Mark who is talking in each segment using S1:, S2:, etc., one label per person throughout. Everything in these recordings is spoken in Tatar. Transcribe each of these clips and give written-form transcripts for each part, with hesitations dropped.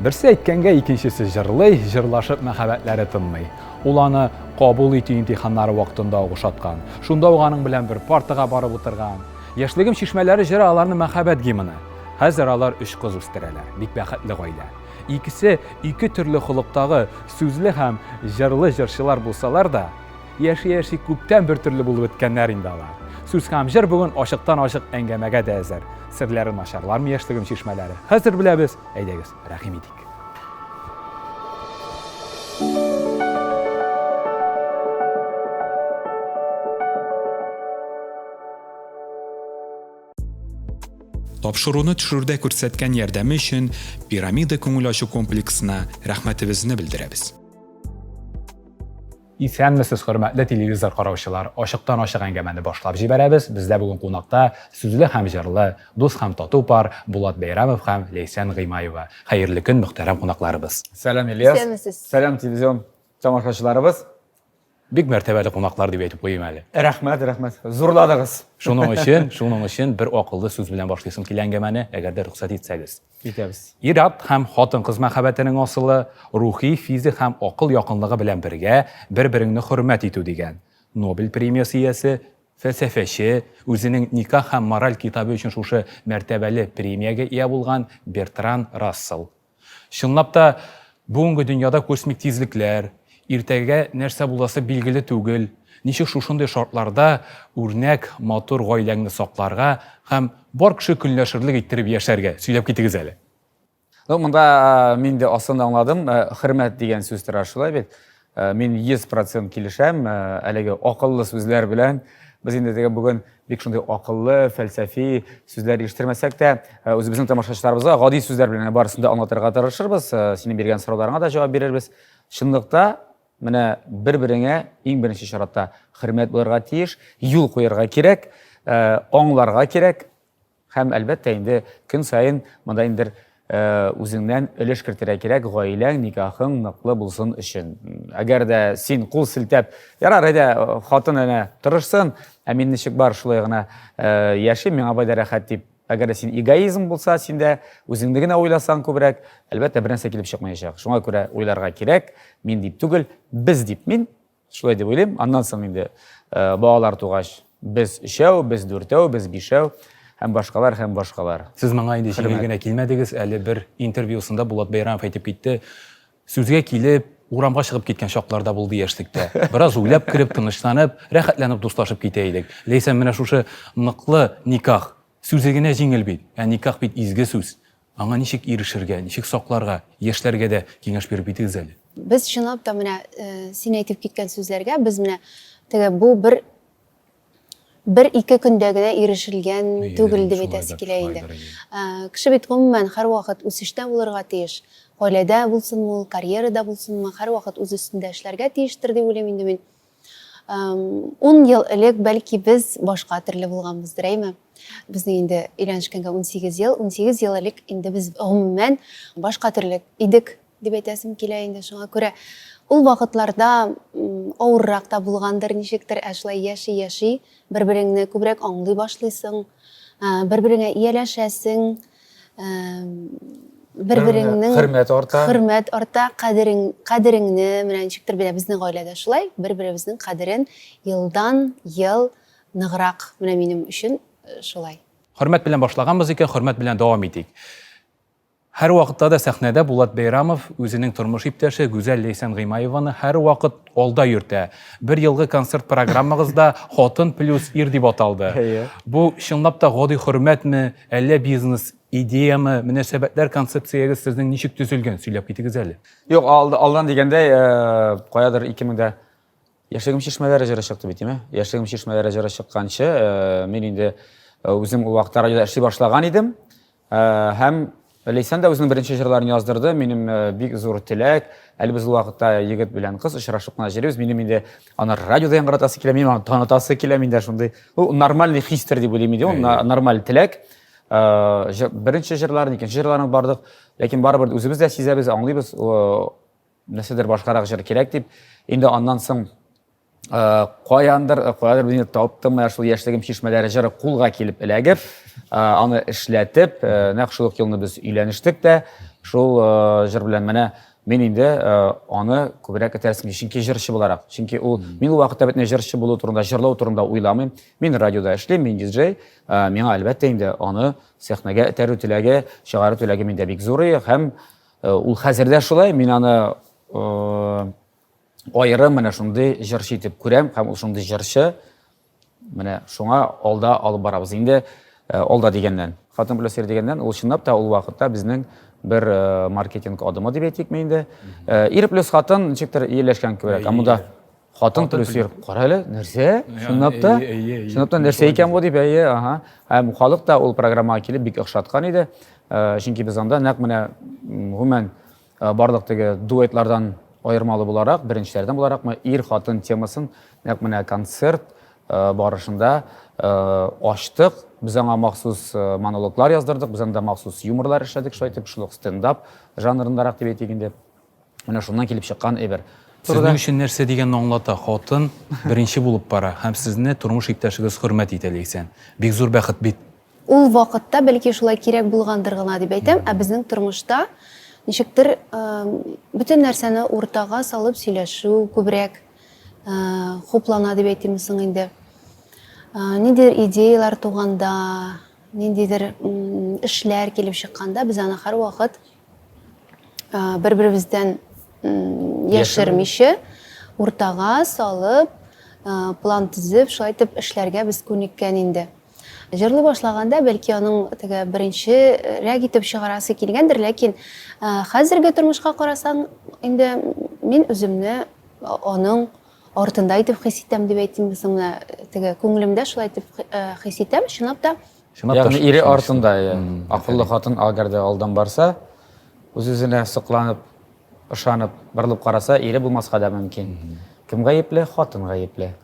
S1: Берсе әйткәнгә икенчесе җырлый, җырлашып мәхәббәтләре тынмый. Ул аны кабул итү имтиханнары вакытында ук ошаткан. Шунда ук аның белән бер партага барып утырган. Яшьлегем чишмәләре җыры аларның мәхәббәт гимны. Хәзер алар өч кыз үстерәләр. Бик бәхетле гаилә. Икесе ике төрле холыктагы сүзле һәм җырлы җырчылар булсалар да, яши-яши күптән бер төрле булып беткәннәр инде алар. Сүз һәм җыр бүген ачыктан-ачык әңгәмәгә дә әзер. Серләрен ачарлармы яшьлегем чишмәләре? Хәзер беләбез, әйдәгез, рәхим итик. Тапшыруны төшерүдә күрсәткән ярдәме өчен Пирамида күңел ачу комплексына рәхмәтебезне белдерәбез. Исәнмесез, хөрмәтле телевизор караучылар! Ачыктан-ачык әңгәмәне башлап җибәрәбез. Бездә бүген кунакта сүзле һәм җырлы, дус һәм тату пар Булат Бәйрәмов һәм Ләйсән Гыймаева. Хәерле көн, мөхтәрәм кунакларыбыз!
S2: Сәлам, Ильяс!
S3: Исәнмесез!
S2: Сәлам, телевизион тамашачыларыбыз!
S1: Бик мәртәбәле кунаклар дип әйтеп куйыйм әле.
S2: Рәхмәт, рәхмәт. Зурладыгыз.
S1: Шуның өчен, шуның өчен бер акыллы сүз белән башлыйсым килә әңгәмәне, әгәр дә рөхсәт итсәгез.
S2: Итәбез.
S1: Ир-ат һәм хатын-кыз мәхәббәтенең асылы, рухи, физик һәм акыл якынлыгы белән бергә бер-береңне хөрмәт итү дигән. Нобель премиясе иясе, фәлсәфәче, үзенең Никах һәм мораль китабы өчен шушы мәртәбәле премиягә ия булган Бертран Рассел. Чынлап та, бүгенге дөньяда космик тизлекләр, иртәгә нәрсә буласы билгеле түгел. Ничек шушындый шартларда үрнәк, матур гаиләңне сакларга һәм бар кеше көнләшерлек иттереп яшәргә? Сөйләп китегез әле.
S2: Ну, монда мин дә асылын аңладым, хөрмәт дигән сүз тора, шулай бит. Мин 100% килешәм әлеге акыллы сүзләр белән. Без инде теге бүген бик шундый акыллы, фәлсәфи сүзләр ишеттермәсәк тә, үзебезнең тамашачыларыбызга гади сүзләр белән барысын да аңлатырга тырышырбыз. Синең биргән сорауларыңа да җавап бирербез. Чынлыкта менә бер-береңә иң беренче чиратта хөрмәт булырга тиеш, юл куярга кирәк, аңларга кирәк. Һәм, әлбәттә, инде көн саен монда инде үзеңнән өлеш кертергә кирәк, гаиләң, никахың ныклы булсын өчен. Әгәр дә син кул селтәп, ярар, әйдә, хатын әнә тырышсын, ә мин ничек бар, шулай гына яшим, миңа бай да рәхәт дип. Әгәр дә син эгоизм булса синдә, үзеңне генә уйласаң күбрәк, әлбәттә, бернәрсә килеп чыкмаячак. Шуңа күрә уйларга кирәк, мин дип түгел, без дип мин, Шулай дип уйлыйм. Аннан соң инде э, балалар тугач, без өчәү, без дүртәү, без бишәү һәм башкалар һәм башкалар.
S1: Сез моңа инде җиңел генә килмәдегез. Әле бер интервьюсында Булат Бәйрәмов әйтеп китте. Сүзгә килеп, урамга чыгып киткән чаклар да булды яшьлектә. Бераз уйлап кереп, тынычланып, рәхәтләнеп дуслашып китә идек. Ләйсән, менә шушы ныклы никах сүзе генә җиңел бит. Ә никах бит изге сүз. Аңа ничек ирешергә, ничек сакларга, яшьләргә дә киңәш биреп китегез әле.
S3: Без чынлап та менә э, син әйтеп киткән сүзләргә без менә теге бу бер бер ике көндә генә ирешелгән түгел дип әйтәсе килә инде. Э, кеше бит гомумән һәрвакыт үсештә булырга тиеш. Гаиләдә булсынмы ул, карьерада булсынмы, һәрвакыт үз өстендә эшләргә тиештер дип уйлыйм инде мин. Ун ел элек бәлки без башка төрле булганбыздыр, әйме? Безнең инде өйләнешкәнгә 18 ел, 18 ел элек инде без гомумән башка төрле идек дип әйтәсем килә инде. Шуңа күрә ул вакытларда авыррак та булгандыр ничектер, ә шулай яши-яши бер-береңне күбрәк аңлый башлыйсың, бер-береңә ияләшәсең, бер-береңнең
S2: хөрмәт арта.
S3: Хөрмәт арта, кадерең, кадереңне менә ничектер белә безнең гаиләдә шулай, бер-беребезнең кадерен елдан ел ныграк, менә минем өчен э, шулай.
S1: Хөрмәт белән башлаганбыз икән, хөрмәт белән дәвам итик. Һәрвакытта да сәхнәдә Булат Бәйрамов үзенең тормыш иптәше Гүзәл Ләйсән Гыймаеваны һәрвакыт алда йөртә. Бер елгы концерт программагызда Хатын плюс ир дип аталды. Бу чынлап та гади хөрмәтме, әллә бизнес идеяме, мөнәсәбәтләр концепциягез сезнең ничек төзелгән? Сөйләп китегез әле.
S2: Юк, алдан дигәндәй, э, каядыр 2000дә Яшьлегем чишмәләре җыры чыкты бит, димә? Яшьлегем чишмәләре җыры чыкканчы, э, мин инде э, үзем ул вакытта радиода эшли башлаган идем. Э, һәм Ләйсән дә үзенең беренче җырларын яздырды. Минем бик зур теләк. Әле без ул вакытта егет белән кыз очрашып кына йөрибез. Минем инде аны радиода яңгыратасы килә, минем аны танытасы килә, миндә шундый ул нормальный хистер дип уйлыйм инде, ул нормаль теләк. Беренче җырларын, икенче җырларын бардык, ләкин барыбер үзебез дә сизәбез, аңлыйбыз, нәрсәдер башкарак җыр кирәк дип. Инде аннан соң Каяндыр, каядыр мине таптым, менә шул яшьлегем чишмәләре җыры кулга килеп эләгеп, аны эшләтеп, нәкъ шул ук елны без өйләнештек тә, шул җыр белән менә мин инде аны күбрәк этәрсем, чөнки җырчы буларак. Чөнки ул мин ул вакытта бит җырчы булу турында, җырлау турында уйламыйм. Мин радиода эшлим, мин диджей. Миңа әлбәттә инде аны сәхнәгә этәрү теләге, чыгару теләге миндә бик зур һәм ул хәзер дә шулай, мин аны аерым менә шундый җырчы итеп күрәм һәм ул шундый җырчы. Менә шуңа алда алып барабыз. Инде э, алда дигәннән, хатын плюс ир дигәннән, ул чынлап та ул вакытта безнең бер э, маркетинг адымы дип әйтикме инде. Э, ир плюс хатын ничектер ияләшкән кебек. Ә монда хатын плюс ир. Кара әле, нәрсә? Чынлап та? Чынлап та нәрсә икән бу дип, әйе, ага. Һәм халык та ул программага килеп бик охшаткан иде. Чөнки без анда нәкъ менә гомумән Барлык теге дуэтлардан аермалы буларак, беренчеләрдән буларакмы, ир-хатын темасын нәкъ менә концерт барышында ачтык. Без аңа махсус монологлар яздырдык, без анда махсус юморлар эшләдек, шулай итеп, шул ук стендап жанрындарак дип әйтик инде. Менә шуннан килеп чыккан әйбер.
S1: Сезнең өчен нәрсә дигәнне аңлата, хатын беренче булып бара һәм сезне тормыш иптәшегез хөрмәт итә, Ләйсән. Бик зур бәхет бит.
S3: Ул вакытта бәлки шулай кирәк булгандыр гына дип әйтәм, ә безнең тормышта ничектер бөтен нәрсәне уртага салып сөйләшү күбрәк хуплана дип әйтимме соң инде. Ниндидер идеяләр туганда, ниндидер эшләр килеп чыкканда без аны һәрвакыт бер-беребездән яшермичә уртага салып, план төзеп, шулай итеп эшләргә без күнеккән инде. Җырлый башлаганда, бәлки аның теге беренчерәк итеп чыгарасы килгәндер, ләкин хәзерге тормышка карасаң, инде мин үземне аның артында итеп хис итәм дип әйтимме соң, менә теге күңелемдә шулай итеп хис итәм, чынлап та.
S2: Чынлап та. Ягъни ире артында, акыллы хатын әгәр дә алдан барса, үз-үзенә сокланып, ышанып, борылып караса, ире булмаска да мөмкин. Кем гаепле? Хатын гаепле.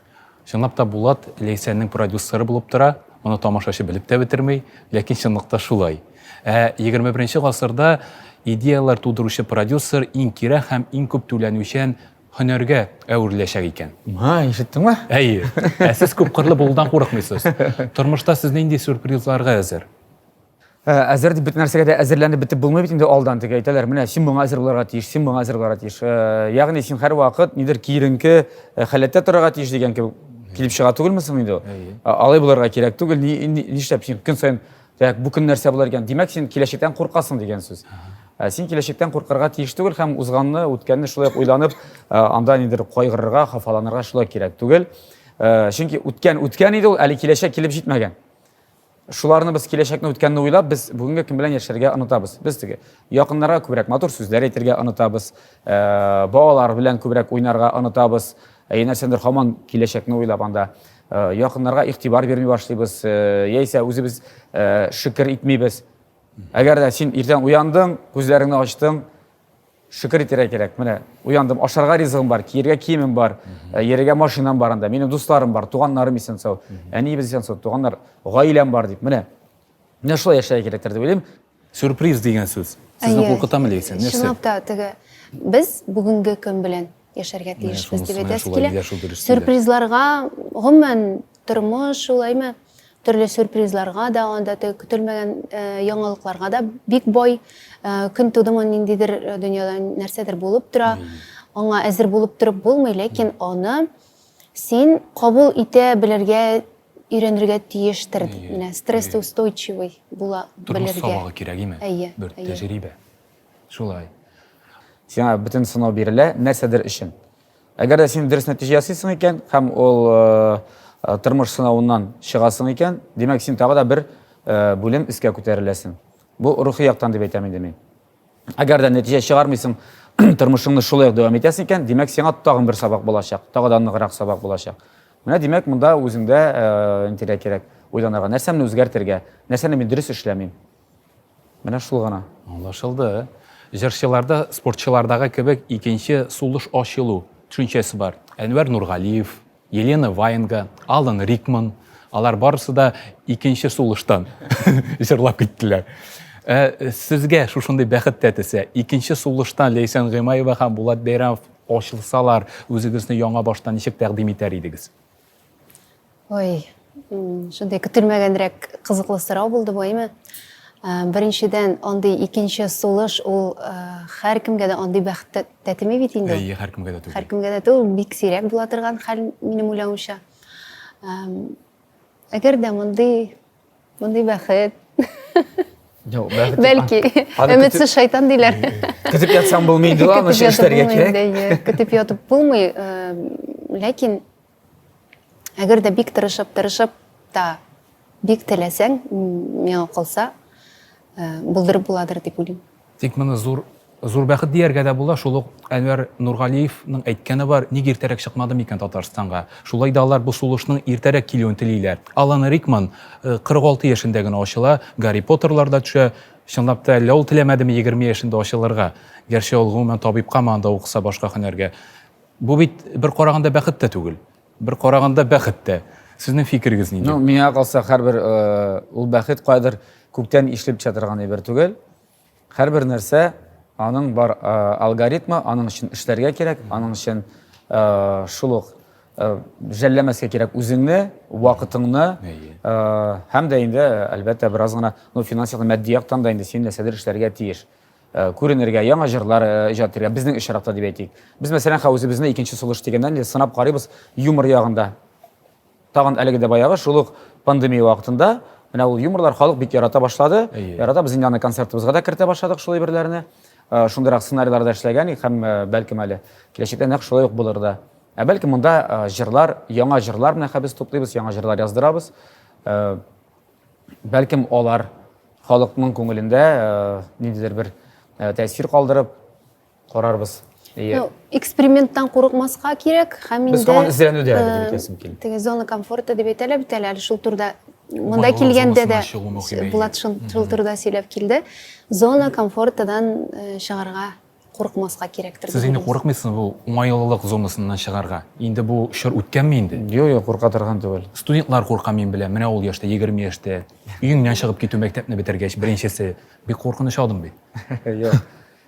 S1: Чынлап та Булат Ләйсәннең продюсеры булып тора. Моны тамашачы белеп тә бетерми, ләкин чынлыкта шулай. Ә 21 гасырда идеяләр тудыручы продюсер иң кирәк һәм иң күп түләнүчән һөнәргә әвереләчәк икән.
S2: Ха, ишеттеңме?
S1: Әйе. Ә сез күпкырлы булудан курыкмыйсыз. Тормышта сез нинди сюрпризларга әзер?
S2: Э, әзер дип бөтен нәрсәгә дә әзерләнеп бетеп булмый бит инде алдан теге әйтәләр менә син моңа әзер булырга тиеш син моңа әзер булырга тиеш э, ягъни син һәрвакыт нидер киеренке э, халәттә торырга тиеш дигән кебек килеп чыга түгелме соң инде ул алай булырга кирәк түгел нишләп син көн саен так бу көн нәрсә булыр икән димәк син киләчәктән куркасың дигән сүз син киләчәктән куркырга тиеш түгел һәм узганны үткәнне шулай ук уйланып анда нидер кайгырырга хафаланырга шулай кирәк түгел чөнки үткән үткән иде ул әле киләчәк килеп җитмәгән Шуларны без киләчәкне үткәнне уйлап, без бүгенге көн белән яшәргә онытабыз. Без теге якыннарга күбрәк матур сүзләр әйтергә онытабыз, э, балалар белән күбрәк уйнарга онытабыз. Ә нәрсәдер һаман киләчәкне уйлап анда э, якыннарга игътибар бирми башлыйбыз, э, яисә үзебез шөкер итмибез. Әгәр дә син иртән уяндың, күзләреңне ачтың, Шөкер итәргә кирәк. Менә уяндым, ашарга ризыгым бар, киергә киемем бар, э, йөрергә машинам бар анда, минем дусларым бар, туганнарым исән сау, әниебез исән сау, туганнар, гаиләм бар дип. Менә менә шулай яшәргә кирәктер дип уйлыйм.
S1: Сюрприз дигән сүз. Сезне куркытамы Ләйсән?
S3: Нәрсә? Чынлап та теге без бүгенге көн белән яшәргә тиешбез дип әйтәсе килә. Сюрпризларга гомумән тормыш шулаймы? Төрле сюрпризларга да, анда теге көтелмәгән э, яңалыкларга да бик бай. Э, көн тудымы ниндидер э, дөньяда нәрсәдер булып тора. Аңа әзер булып торып булмый, ләкин аны син кабул итә белергә өйрәнергә тиештер. Менә стрессоустойчивый була
S1: белергә. Тормыш сабагы кирәк име? Әйе. Бер тәҗрибә. Шулай.
S2: Сиңа бөтен сынау бирелә нәрсәдер өчен. Әгәр дә син дөрес нәтиҗә ясыйсың икән һәм ул э, э, тормыш сынавыннан чыгасың икән, димәк, син тагы да бер э, бүлем өскә күтәреләсең. Бу рухи яктан дип әйтәм инде мин. Әгәр дә нәтиҗә чыгармыйсың, тормышыңны шулай ук дәвам итәсең икән, димәк, сиңа тагын бер сабак булачак, тагы да ныграк сабак булачак. Менә димәк, монда үзеңдә интеллект кирәк, уйланырга, нәрсәмне үзгәртергә, нәрсәне мин дөрес эшләмим. Менә шул гына.
S1: Аңлашылды. Җырчыларда спортчылардагы кебек икенче сулыш ачылу төшенчәсе бар. Әнвәр Нургалиев, Елена Ваенга, Алан Рикман, алар барысы да икенче сулыштан җырлап киттеләр. Ә сезгә шушындый бәхет тәтесә, икенче сулыштан Ләйсән Гыймаева һәм Булат Бәйрәмов ачылсалар, үзегезне яңа баштан ничек тәкъдим итәр идегез?
S3: Ой, шундый көтелмәгәнрәк кызыклы сорау булды бу, әйме? Беренчедән, андый икенче сулыш ул һәркемгә дә андый бәхет тәтеми бит инде.
S1: Әйе, һәркемгә дә түгел.
S3: Һәркемгә дә түгел, бик сирәк була торган хәл, минем уйлавымча. Әгәр дә мондый мондый бәхет
S2: Юк, бәхет.
S3: Бәлки, өметсез шайтан диләр.
S2: Көтеп ятсаң булмый инде, аны эшләргә кирәк.
S3: Көтеп ятып булмый, ләкин әгәр дә бик тырышып, тырышып та бик теләсәң, миңа калса, булдырып буладыр дип уйлыйм.
S1: Тик моны зур зур бәхет дияргә дә була. Шул ук Әнвәр Нургалиевның әйткәне бар, ник иртәрәк чыкмадым икән Татарстанга? Шулай да алар бу сулышның иртәрәк килүен телиләр. Алан Рикман 46 э, яшендә генә ачыла, Гарри Поттерларда төшә. Чынлап та әллә ул теләмәдеме 20 яшендә ачылырга? Гәрчә ул гомумән табибка анда укыса башка һөнәргә. Бу бит бер караганда бәхет тә түгел. Бер караганда бәхет тә. Сезнең фикерегез нинди?
S2: Ну, миңа калса, һәрбер э, ул бәхет кайдыр күктән ишелеп төшә торган әйбер түгел. Һәрбер нәрсә аның бар э, алгоритмы, аның өчен эшләргә кирәк, аның өчен э, шул ук жәлләмәскә кирәк үзеңне, вакытыңны һәм дә инде, әлбәттә, бераз гына, ну, финанс яктан, матди яктан да инде син нәрсәдер эшләргә тиеш. Э, күренергә, яңа җырлар э, иҗат итәргә, безнең очракта дип әйтик. Без, мәсәлән, хә үзебезне икенче сулыш дигәннән инде сынап карыйбыз юмор ягында. Тагын әлеге дә баягы шул ук пандемия вакытында менә ул юморлар халык бик ярата башлады. Ярата, без инде аны концертыбызга да кертә башладык шул әйберләрне. Э, шундыйрак сценарийлар да эшләгән һәм бәлкем әле киләчәктә нәкъ шулай ук булыр да. Ә бәлкем монда җырлар, яңа җырлар менә хә без туплыйбыз, яңа җырлар яздырабыз. Бәлкем алар халыкның күңелендә э, ниндидер бер э, тәэсир калдырып карарбыз.
S3: Ну, эксперименттан курыкмаска кирәк һәм инде
S2: Без һаман эзләнүдә әле дип әйтәсем килә.
S3: Теге зона комфорта дип әйтәләр бит әле, әле шул турыда монда килгәндә дә Булат шул, шул турыда сөйләп килде. Зона комфортадан э, чыгарга курыкмаска кирәктер.
S1: Сез инде курыкмыйсыз бу уңайлылык зонасыннан чыгарга? Инде бу чор үткәнме инде?
S2: Юк, юк, курка торган түгел.
S1: Студентлар курка, мин беләм. Менә ул яшьтә, 20 яшьтә өеңнән чыгып китү мәктәпне бетергәч, беренчесе бик куркыныч адым бит.
S2: Юк.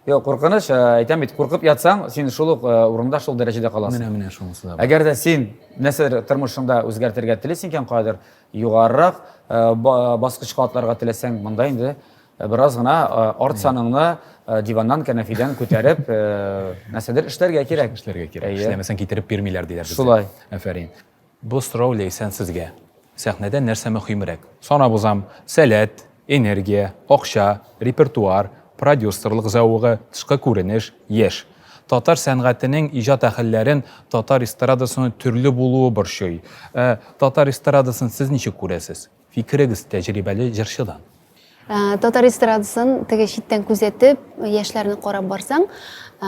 S2: Юк, куркыныч, э, әйтәм бит, куркып ятсаң, син шул ук э, урында, шул дәрәҗәдә каласың.
S1: Менә, менә шунысы да бар.
S2: Әгәр дә син нәрсәдер тормышыңда үзгәртергә телисең икән, кайдыр югарырак э, баскычка атларга теләсәң, монда инде Э, бераз гына э, арт саныңны э, диваннан, кәнәфидән күтәреп, нәрсәдер эшләргә кирәк.
S1: Эшләргә кирәк. Эшләмәсәң китереп бирмиләр диләр
S2: безгә. Шулай.
S1: Афәрин. Бу сорау Ләйсән сезгә. Сәхнәдә нәрсә мөһимрәк? Санап узам. Сәләт, энергия, акча, репертуар, продюсерлык зәвыгы, тышкы күренеш, яшь. Татар сәнгатенең иҗат әһелләрен татар эстрадасының төрле булуы борчый. Ә татар эстрадасын сез ничек күрәсез? Фикерегез тәҗрибәле җырчыдан.
S3: Э, татар эстрадасын теге читтән күзәтеп, яшьләрне карап барсаң, э,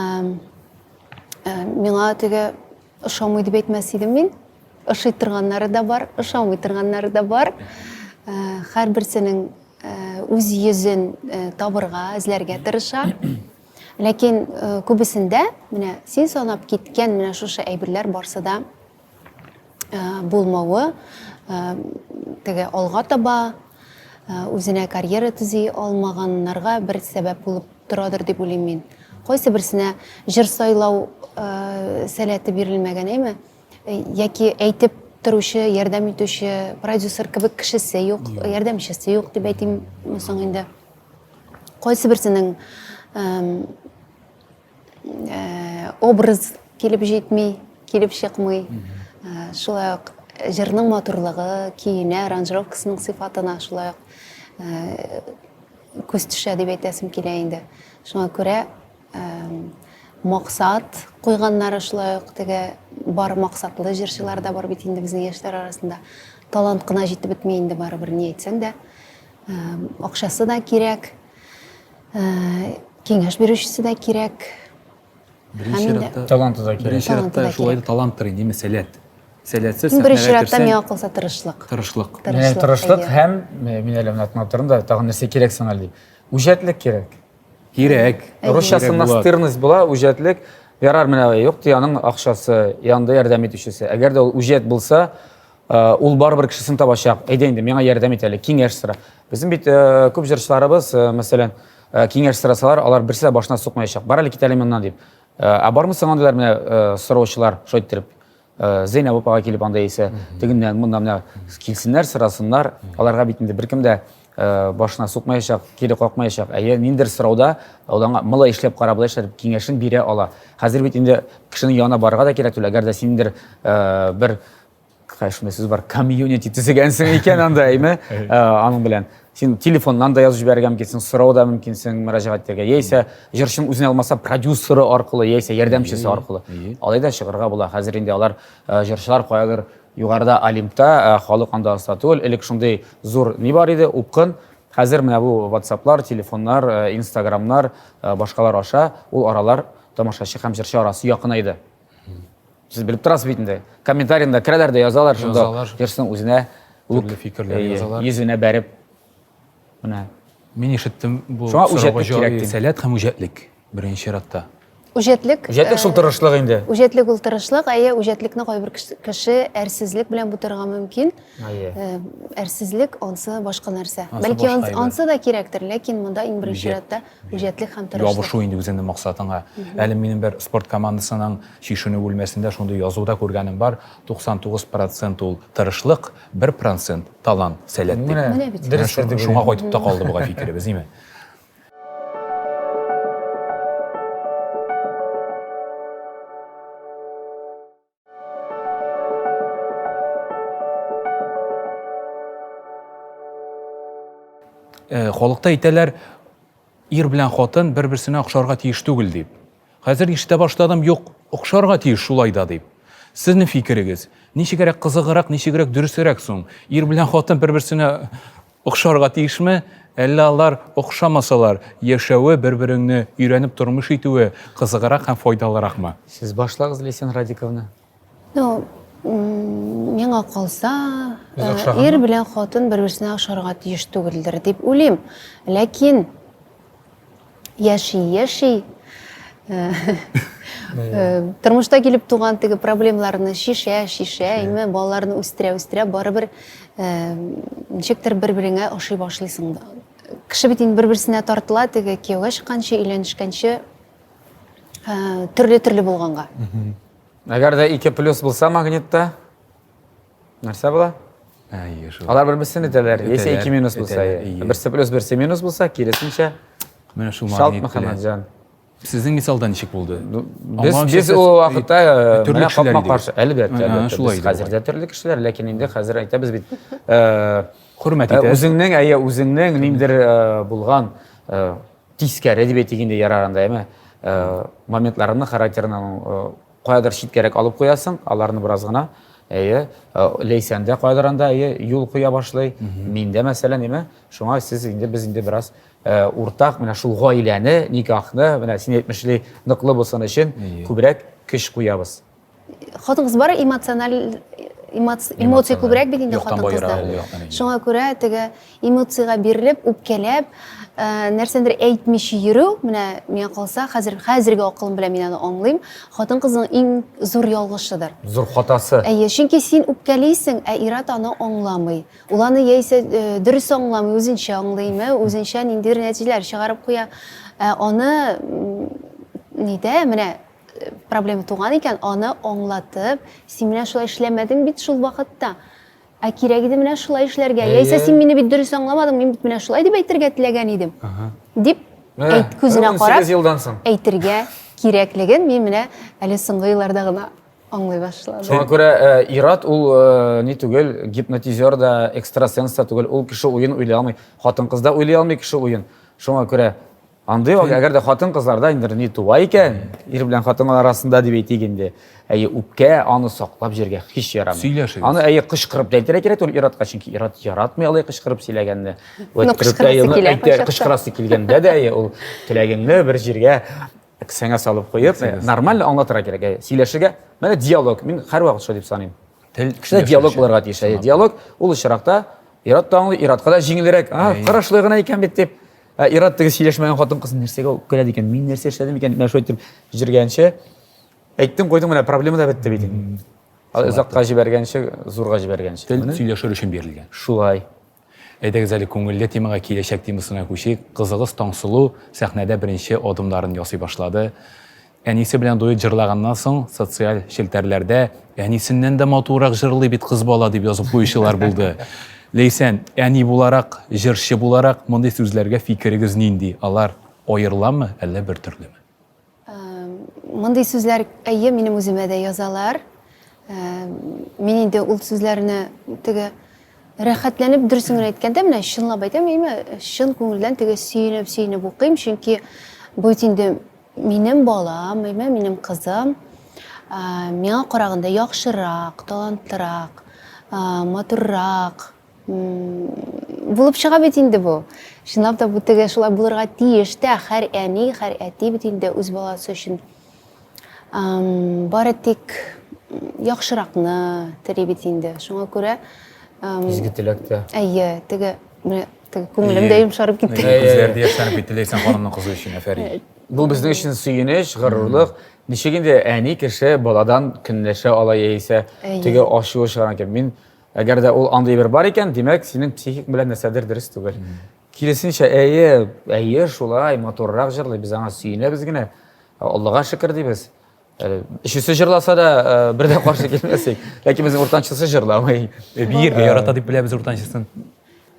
S3: э, миңа теге ошамый дип әйтмәс идем мин. Ошый торганнары да бар, ошамый торганнары да бар. Һәрберсенең үз йөзен табырга, эзләргә тырыша. Ләкин күбесендә менә син санап киткән менә шушы әйберләр барсы да Э, булмавы э, теге алга таба э, үзенә карьера төзи алмаганнарга бер сәбәп булып торадыр дип уйлыйм мин. Кайсы берсенә җыр сайлау сәләте бирелмәгән, әйме? Яки әйтеп торучы, ярдәм итүче продюсер кебек кешесе юк, ярдәмчесе юк дип әйтим соң инде. Кайсы берсенең Э, образ килеп җитми, килеп чыкмый. Э, шулай ук җырның матурлыгы, көенә, аранжировкасының сыйфатына шулай ук э, күз төшә дип әйтәсем килә инде. Шуңа күрә максат куйганнары шулай ук теге бар максатлы җырчылар да бар бит инде безнең яшьләр арасында. Талант кына җитеп бетми инде барыбер, ни әйтсәң дә. Акчасы да кирәк. Киңәш бирүчесе дә кирәк.
S1: Беренче чиратта
S2: таланты да кирәк.
S1: Беренче чиратта шулай да таланттыр инде, сәләт. Сәләтсез
S3: сәхнәгә Беренче чиратта миңа калса тырышлык.
S1: Тырышлык.
S2: Менә тырышлык һәм мин әле менә тыңлап тордым да, тагын нәрсә кирәк соң әле дип. Үҗәтлек кирәк.
S1: Кирәк.
S2: Русчасы настырность була, үҗәтлек. Ярар, менә юк ди, аның акчасы, янында ярдәм итүчесе. Әгәр дә ул үҗәт булса, Э, ул барыбер кешесен табачак. Әйдә инде, миңа ярдәм ит әле, киңәш сора. Безнең бит э, күп җырчыларыбыз, э, мәсәлән, киңәш сорасалар, алар берсе дә башына сукмаячак. Бар әле, кит әле моннан дип. Ә бармы соң андыйлар менә сораучылар шулай иттереп Зәйнәб апага килеп анда яисә тегеннән моннан менә килсеннәр, сорасыннар. Аларга бит инде беркем дә башына сукмаячак, кире какмаячак. Әйе, ниндер сорауда ул аңа малай эшләп кара, болай эшләп киңәшен бирә ала. Хәзер бит инде кешенең янына барырга да кирәк түгел. Әгәр дә синдер бер Кай шундый сүз бар, комьюнити төзегәнсең икән анда, әйме? Аның белән. Син телефоннан да язып җибәрергә мөмкинсең, сорау да мөмкинсең мөрәҗәгать итәргә. Яисә җырчының үзенә алмаса, продюсеры аркылы, яисә ярдәмчесе аркылы. Алай да чыгарга була. Хәзер инде алар җырчылар каядыр югарыда Олимпта, халык анда оста түгел. Элек шундый зур ни бар иде, упкын. Хәзер менә бу WhatsApp-лар, телефоннар, Instagram-нар, башкалар аша ул аралар тамашачы һәм җырчы арасы якынайды. Сез белеп торасыз бит инде. Комментарийда керәләр дә язалар шунда.
S1: Язалар.
S2: Җырчының үзенә
S1: Төрле фикерләр язалар.
S2: Йөзенә бәреп. Менә.
S1: Мин ишеттем бу
S2: Шуңа
S1: сорауга
S2: үҗәтлек кирәк
S1: җавап
S2: дим.
S1: сәләт һәм үҗәтлек беренче чиратта.
S3: Үҗәтлек.
S2: Үҗәтлек шул тырышлык инде.
S3: Үҗәтлек ул тырышлык, әйе, үҗәтлекне кайбер кеше әрсезлек белән бутарга мөмкин.
S2: Әйе.
S3: Әрсезлек ансы башка нәрсә.
S1: Ансы
S3: Бәлки
S1: башка әйбер.
S3: ансы да кирәктер, ләкин монда иң беренче
S1: Үҗәт.
S3: чиратта Үҗәтлек һәм тырышлык.
S1: Ябышу инде үзеңнең максатыңа. Әле минем бер спорт командасының чишенү бүлмәсендә шундый язу да күргәнем бар, 99 процент ул тырышлык, 1 процент талант, сәләт дип.
S3: Менә бит.
S2: Дөрес
S1: Менә шуңа кайтып та калды бугай фикеребез, димме? Э, халыкта әйтәләр, ир белән хатын бер-берсенә охшарга тиеш түгел дип. Хәзер ишетә башладым, юк, охшарга тиеш шулай да дип. Сезнең фикерегез, ничегрәк кызыграк, ничегрәк дөресрәк соң? Ир белән хатын бер-берсенә охшарга тиешме? Әллә алар охшамасалар, яшәве, бер-береңне өйрәнеп тормыш итүе кызыграк һәм файдалыракмы?
S2: Сез башлагыз, Лесен Радиковна.
S3: Ну, миңа калса, ир белән хатын бер-берсенә охшарга тиеш түгелдер дип уйлыйм. Ләкин яши-яши тормышта килеп туган теге проблемаларны шишә, шишә, име балаларны үстерә-үстерә барыбер ничектер бер-береңә ошый башлыйсың. Кеше бит инде бер-берсенә тартыла, теге кияүгә чыкканчы, өйләнешкәнче төрле-төрле булганга.
S2: Әгәр дә 2 плюс булса магнитта, нәрсә була?
S1: Әйе, шул.
S2: Алар бер-берсен этәләр. Яисә
S1: Этәләр,
S2: 2 минус булса,
S1: этәләр,
S2: әйе.
S1: әйе.
S2: Берсе плюс, берсе минус булса, киресенчә.
S1: Менә шул
S2: Шалт
S1: магнит белән.
S2: Мөхәммәтҗан.
S1: Сезнең мисалда ничек булды?
S2: Без,
S1: Аңламыйча
S2: без
S1: сез,
S2: ул вакытта
S1: э, төрле
S2: менә
S1: кешеләр
S2: капма
S1: идегез.
S2: каршы. Әлбәттә,
S1: Ә,
S2: әлбәттә.
S1: шулай
S2: Без
S1: иде
S2: хәзер
S1: бугай.
S2: дә төрле кешеләр, ләкин инде хәзер әйтәбез бит. э,
S1: Хөрмәт
S2: э,
S1: итәсез.
S2: Үзеңнең, әйе, үзеңнең ниндер э, булган э, тискәре дип әйтик инде ярар анда, әйме? Э, моментларны, характерны э, каядыр читкәрәк алып куясың, аларны бераз гына, әйе, э, Ләйсән дә каядыр анда, әйе, юл куя башлый. Мин дә, мәсәлән, әйме? Шуңа сез инде без инде бераз э, уртак менә шул гаиләне, никахны, менә син әйтмешли, ныклы булсын өчен күбрәк көч куябыз.
S3: Хатын-кыз бар эмоциональ эмоция күбрәк бит инде хатын-кызда. Шуңа күрә теге эмоциягә бирелеп, үпкәләп, э, нәрсәндер әйтмичә йөрү, менә миңа калса, хәзер хәзерге акылым белән мин аны аңлыйм, хатын-кызның иң зур ялгышыдыр.
S2: Зур хатасы.
S3: Әйе, чөнки син үпкәлисең, ә ир-ат аны аңламый. Ул аны яисә э, дөрес аңламый, үзенчә аңлыймы, үзенчә ниндидер нәтиҗәләр чыгарып куя. Ә аны нидә, менә проблема туган икән, аны аңлатып, син менә шулай эшләмәдең бит шул вакытта. Ә кирәк иде менә шулай эшләргә. Яисә син мине бит дөрес аңламадың, мин бит менә шулай дип әйтергә теләгән идем. Дип әйт күзенә карап
S2: елдан соң.
S3: әйтергә кирәклеген мин менә әле соңгы елларда гына аңлый башладым.
S2: Шуңа күрә э, ир-ат ул э, ни түгел, гипнотизер да, экстрасенс та түгел, ул кеше уен уйлый алмый. Хатын-кыз да уйлый алмый кеше уен. Шуңа күрә Андый вак, әгәр дә хатын-кызларда инде ни туа икән, ир белән хатын арасында дип әйтик инде, әйе, үпкә аны саклап җиргә һич ярамый.
S1: Сөйләшегез.
S2: Аны әйе кычкырып та әйтергә кирәк түгел ир-атка, чөнки ир-ат яратмый алай кычкырып сөйләгәнне.
S3: Ну, кычкырасы килә кайчакта.
S2: Кычкырасы килгәндә дә әйе, ул теләгеңне бер җиргә кесәңә салып куеп, нормально аңлатырга кирәк. Әйе, сөйләшергә. Менә диалог. Мин һәрвакыт шулай дип саныйм.
S1: Тел
S2: Кешедә диалог булырга тиеш. Әйе, диалог ул очракта ир-ат та аңлый, ир-атка да җиңелрәк. А, кара шулай гына икән бит дип. Ә ир-ат теге сөйләшмәгән хатын-кыз нәрсәгә үпкәләде икән, мин нәрсә эшләдем икән, менә шулай итеп җөргәнче, әйттем, куйдым, менә проблема да бетте бит инде. Алай озакка җибәргәнче, зурга җибәргәнче.
S1: Тел сөйләшер өчен бирелгән.
S2: Шулай.
S1: Әйдәгез әле күңелле темага, киләчәк темасына күчик. Кызыгыз Таңсылу сәхнәдә беренче адымнарын ясый башлады. Әнисе белән дуэт җырлаганнан соң социаль челтәрләрдә әнисеннән дә матуррак җырлый бит кыз бала дип язып куючылар булды. Ләйсән, әни буларак, җырчы буларак мондый сүзләргә фикерегез нинди? Алар аерыламы, әллә бер төрлеме?
S3: Мондый сүзләр, әйе, минем үземә дә язалар. Мин инде ул сүзләрне теге рәхәтләнеп, дөресен генә әйткәндә, менә чынлап әйтәм, әйме, чын күңелдән теге сөенеп-сөенеп укыйм, чөнки бу бит инде Минем балам, әйме, минем кызым миңа караганда яхшырак, талантлырак, матуррак булып чыга бит инде бу. Чынлап та бу теге шулай булырга тиеш тә, һәр әни, һәр әти бит инде үз баласы өчен бары тик яхшыракны тели бит инде. Шуңа күрә
S2: изге теләк тә.
S3: Әйе, теге менә теге күңелем дә йомшарып китте.
S1: Күзләр дә яшьләнеп китте Ләйсән ханымның кызы өчен, афәрин.
S2: Бу безнең өчен сөенеч, горурлык. Ничек инде әни кеше баладан көнләшә ала яисә теге ачуы чыгара икән. Мин әгәр дә ул андый бер бар икән, димәк, синең психик белән нәрсәдер дөрес түгел. Киресенчә, әйе, әйе, шулай, матуррак җырлый, без аңа сөенәбез генә. Аллага шөкер дибез. Өчесе җырласа да, бер дә каршы килмәсек. Ләкин безнең уртанчысы җырламый.
S1: Биергә ярата дип беләбез уртанчысын.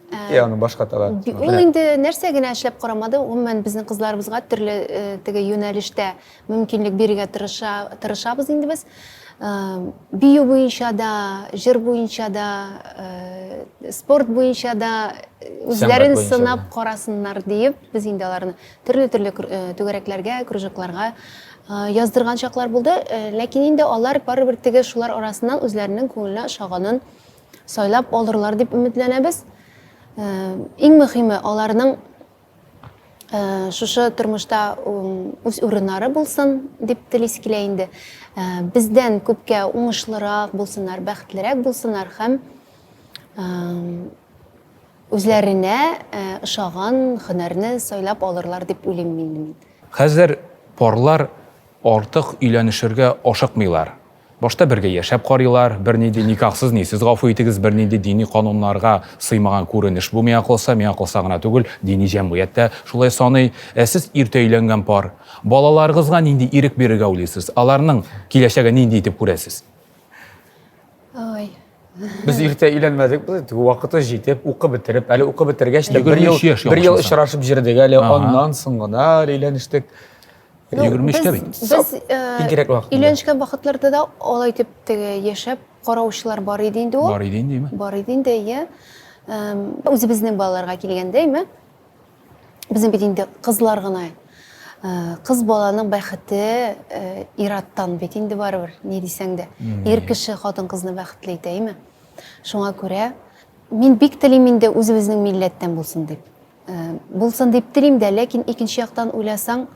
S2: Е, аның башка талант.
S3: Ул инде нәрсә генә эшләп карамады, гомумән безнең кызларыбызга төрле теге юнәлештә мөмкинлек бирергә тырыша, тырышабыз инде без. Бию буенча да, җыр буенча да, спорт буенча да үзләрен сынап карасыннар диеп, без инде аларны төрле-төрле түгәрәкләргә, кружокларга яздырган чаклар булды. Ләкин инде алар барыбер теге шулар арасыннан үзләренең күңеленә ошаганын сайлап алырлар дип өметләнәбез. Иң мөһиме аларның шушы тормышта үз урыннары булсын дип телисе килә инде. Бездән күпкә уңышлырак булсыннар, бәхетлерәк булсыннар һәм Үзләренә ошаган һөнәрне сайлап алырлар дип уйлыйм мин.
S1: Хәзер парлар артык өйләнешергә ашыкмыйлар. Башта бергә яшәп карыйлар, бернинди никахсыз, нисез, гафу итегез, бернинди дини кануннарга сыймаган күренеш бу миңа калса, миңа калса гына түгел, дини җәмгыять тә шулай саный. Ә сез иртә өйләнгән пар, балаларыгызга нинди ирек бирергә уйлыйсыз? Аларның киләчәген нинди итеп күрәсез?
S3: Ой.
S2: Без иртә өйләнмәдек, без теге вакыты җитеп, укып бетереп, әле укып бетергәч тә бер ел, бер ел очрашып җөрдек әле, аннан соң гына өйләнештек.
S3: Ну, 23-тә бит. Без э, өйләнешкән вакытларда да алай итеп теге яшәп караучылар бар иде инде ул.
S1: Бар иде инде,
S3: Бар иде инде, иә. Үзебезнең балаларга килгәндә, әйме? Безнең бит инде кызлар гына. Э, кыз баланың бәхете э, ир-аттан бит инде барыбер, ни дисәң дә. Ир кеше хатын-кызны бәхетле итә, әйме? Шуңа күрә мин бик телим инде үзебезнең милләттән булсын дип. Э, булсын дип телим дә, ләкин икенче яктан уйласаң,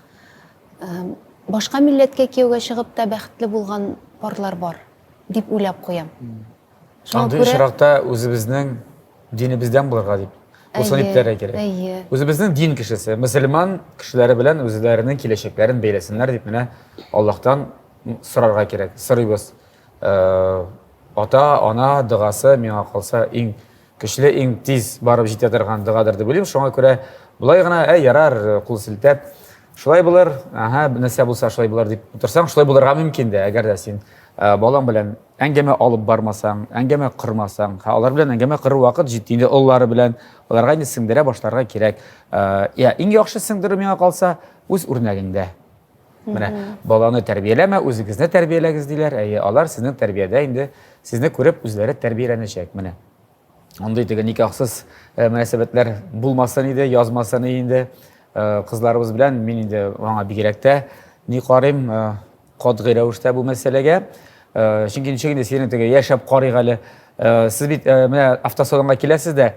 S3: башка милләткә кияүгә чыгып та бәхетле булган парлар бар дип уйлап куям.
S2: Шуңа Андый очракта үзебезнең динебездән булырга дип булсын дип теләргә кирәк. Әйе. Үзебезнең дин кешесе, мөселман кешеләре белән үзләренең киләчәкләрен бәйләсеннәр дип менә Аллаһтан сорарга кирәк. Сорыйбыз. Э, ата, ана догасы миңа калса иң көчле, иң тиз барып җитә торган догадыр дип уйлыйм. Шуңа күрә болай гына, әй, ярар, кул селтәп, шулай булыр, ага, нәрсә булса шулай булыр дип утырсаң, шулай булырга мөмкин дә, әгәр дә син э, балаң белән әңгәмә алып бармасаң, әңгәмә кормасаң, алар белән әңгәмә корыр вакыт җитте инде олылары белән, аларга инде сеңдерә башларга кирәк. Э, я, иң яхшы сеңдерү миңа калса, үз үрнәгеңдә. Менә баланы тәрбияләмә, үзегезне тәрбияләгез диләр. Әйе, алар сезнең тәрбиядә инде сезне күреп үзләре тәрбияләнәчәк. Менә. Андый теге никахсыз э, мөнәсәбәтләр булмасын иде, язмасын иде. Э, кызларыбыз белән мин инде аңа бигрәк тә ни карыйм, катгый рәвештә бу мәсьәләгә. Э, чөнки ничек инде синең теге яшәп карыйк әле. Э, сез бит э, менә автосалонга киләсез дә,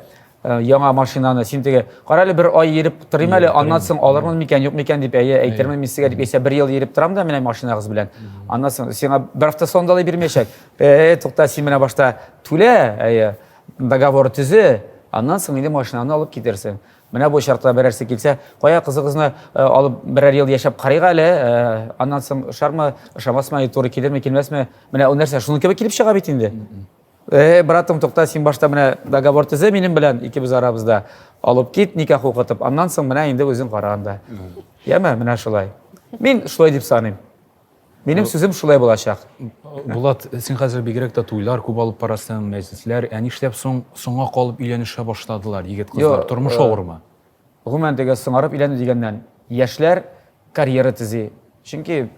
S2: яңа машинаны син теге кара әле бер ай йөреп торыйм әле, аннан соң алырмын микән, юк микән дип, әйе, әйтермен мин сезгә дип, яисә бер ел йөреп торам да менә машинагыз белән. Аннан соң сиңа бер автосалонда да бирмәячәк. Э, тукта, син менә башта түлә, әйе, договор төзе, аннан соң инде машинаны алып китерсең. Менә бу очракта берәрсе килсә, кая кызыгызны э, алып берәр ел яшәп карыйк әле, э, аннан соң ошармы, ошамасмы, туры килерме, килмәсме? Менә ул нәрсә, шуның кебек килеп чыга бит инде. Э, братым, тукта, син башта менә договор төзе минем белән, икебез арабызда. Алып кит, никах укытып, аннан соң менә инде үзең кара анда. Яме, менә шулай. Мин шулай дип саныйм. Минем сүзем шулай булачак.
S1: Булат, син хәзер бигрәк тә туйлар күп алып барасың, мәҗлесләр. Ә нишләп соң соңга калып өйләнешә башладылар егет-кызлар? Тормыш авырмы?
S2: Гомумән, теге соңарып өйләнү дигәннән, яшьләр карьера төзи. Чөнки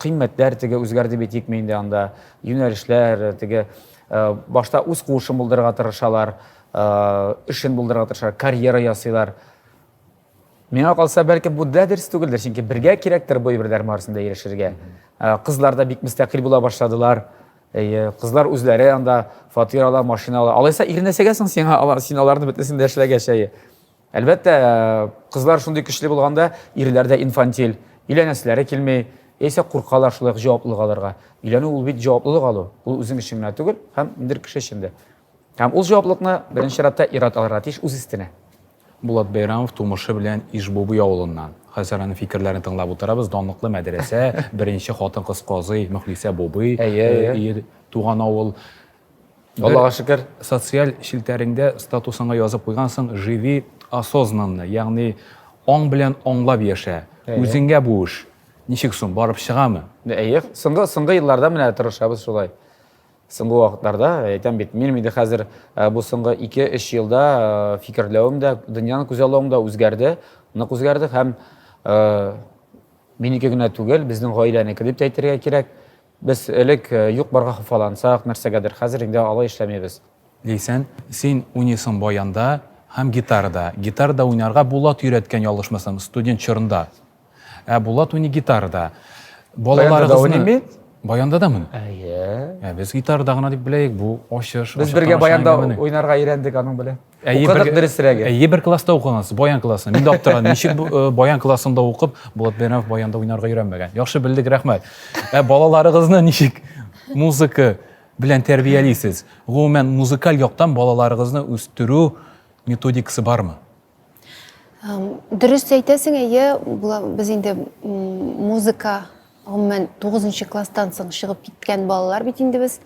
S2: кыйммәтләр теге үзгәрде бит тикме инде анда, юнәлешләр теге башта үз куышын булдырырга тырышалар, эшен булдырырга тырышалар, карьера ясыйлар. Миңа калса, бәлки бу да дөрес түгелдер, чөнки бергә кирәктер бу әйберләр барысын да ирешергә. Кызлар да бик мөстәкыйль була башладылар. Әйе, кызлар үзләре анда фатир ала, машина ала. Алайса ир нәрсәгә соң сиңа ала, син аларны бөтенесен дә эшләгәч, әйе. Әлбәттә, кызлар шундый көчле булганда, ирләр дә инфантил. Өйләнәселәре килми, яисә куркалар шулай ук җаваплылык алырга. Өйләнү ул бит җаваплылык алу. Ул үзең өчен генә түгел, һәм ниндидер кеше өчен дә. Һәм ул җаваплылыкны беренче чиратта ир-ат алырга тиеш үз өстенә.
S1: Булат Бәйрамов тумышы белән Иж-Бубый авылыннан. Хәзер аның фикерләрен тыңлап утырабыз. Данлыклы мәдрәсә, беренче хатын-кыз казый Мөхлисә Бубый
S2: Әйе, әйе.
S1: туган авыл.
S2: Аллага шөкер.
S1: Социаль челтәреңдә статусыңа язып куйгансың, живи осознанно, ягъни аң белән аңлап яшә. Үзеңгә бу эш ничек соң, барып чыгамы?
S2: Әйе, соңгы, соңгы елларда менә тырышабыз шулай. Соңгы вакытларда, әйтәм бит, минем инде хәзер бу соңгы 2-3 елда фикерләвем дә, дөньяны күзаллавым да үзгәрде, нык үзгәрде һәм минеке генә түгел, безнең гаиләнеке дип тә әйтергә кирәк. Без элек юк-барга хафалансак, нәрсәгәдер, хәзер инде алай эшләмибез.
S1: Ләйсән, син уйныйсың баянда һәм гитарада. Гитарада уйнарга Булат өйрәткән, ялгышмасам, студент чорында. Ә Булат уйный гитарада.
S2: Баянда да уйныйм мин.
S1: Баянда дамы?
S2: Әйе.
S1: Ә без гитарада гына дип беләек, бу ачыш.
S2: Без бергә баянда уйнарга өйрәндек аның белән.
S1: Әйе,
S2: Укыдык дөресрәге.
S1: Әйе, бер класста укыгансыз, баян классы. Мин дә аптырадым. Ничек бу баян классында укып, Булат Бәйрәмов баянда уйнарга өйрәнмәгән. Яхшы белдек, рәхмәт. Ә балаларыгызны ничек музыка белән тәрбиялисез? Гомумән, музыкаль яктан балаларыгызны үстерү методикасы бармы?
S3: Дөрес әйтәсең, әйе, без инде музыка гомумән 9 класстан соң чыгып киткән балалар бит инде без.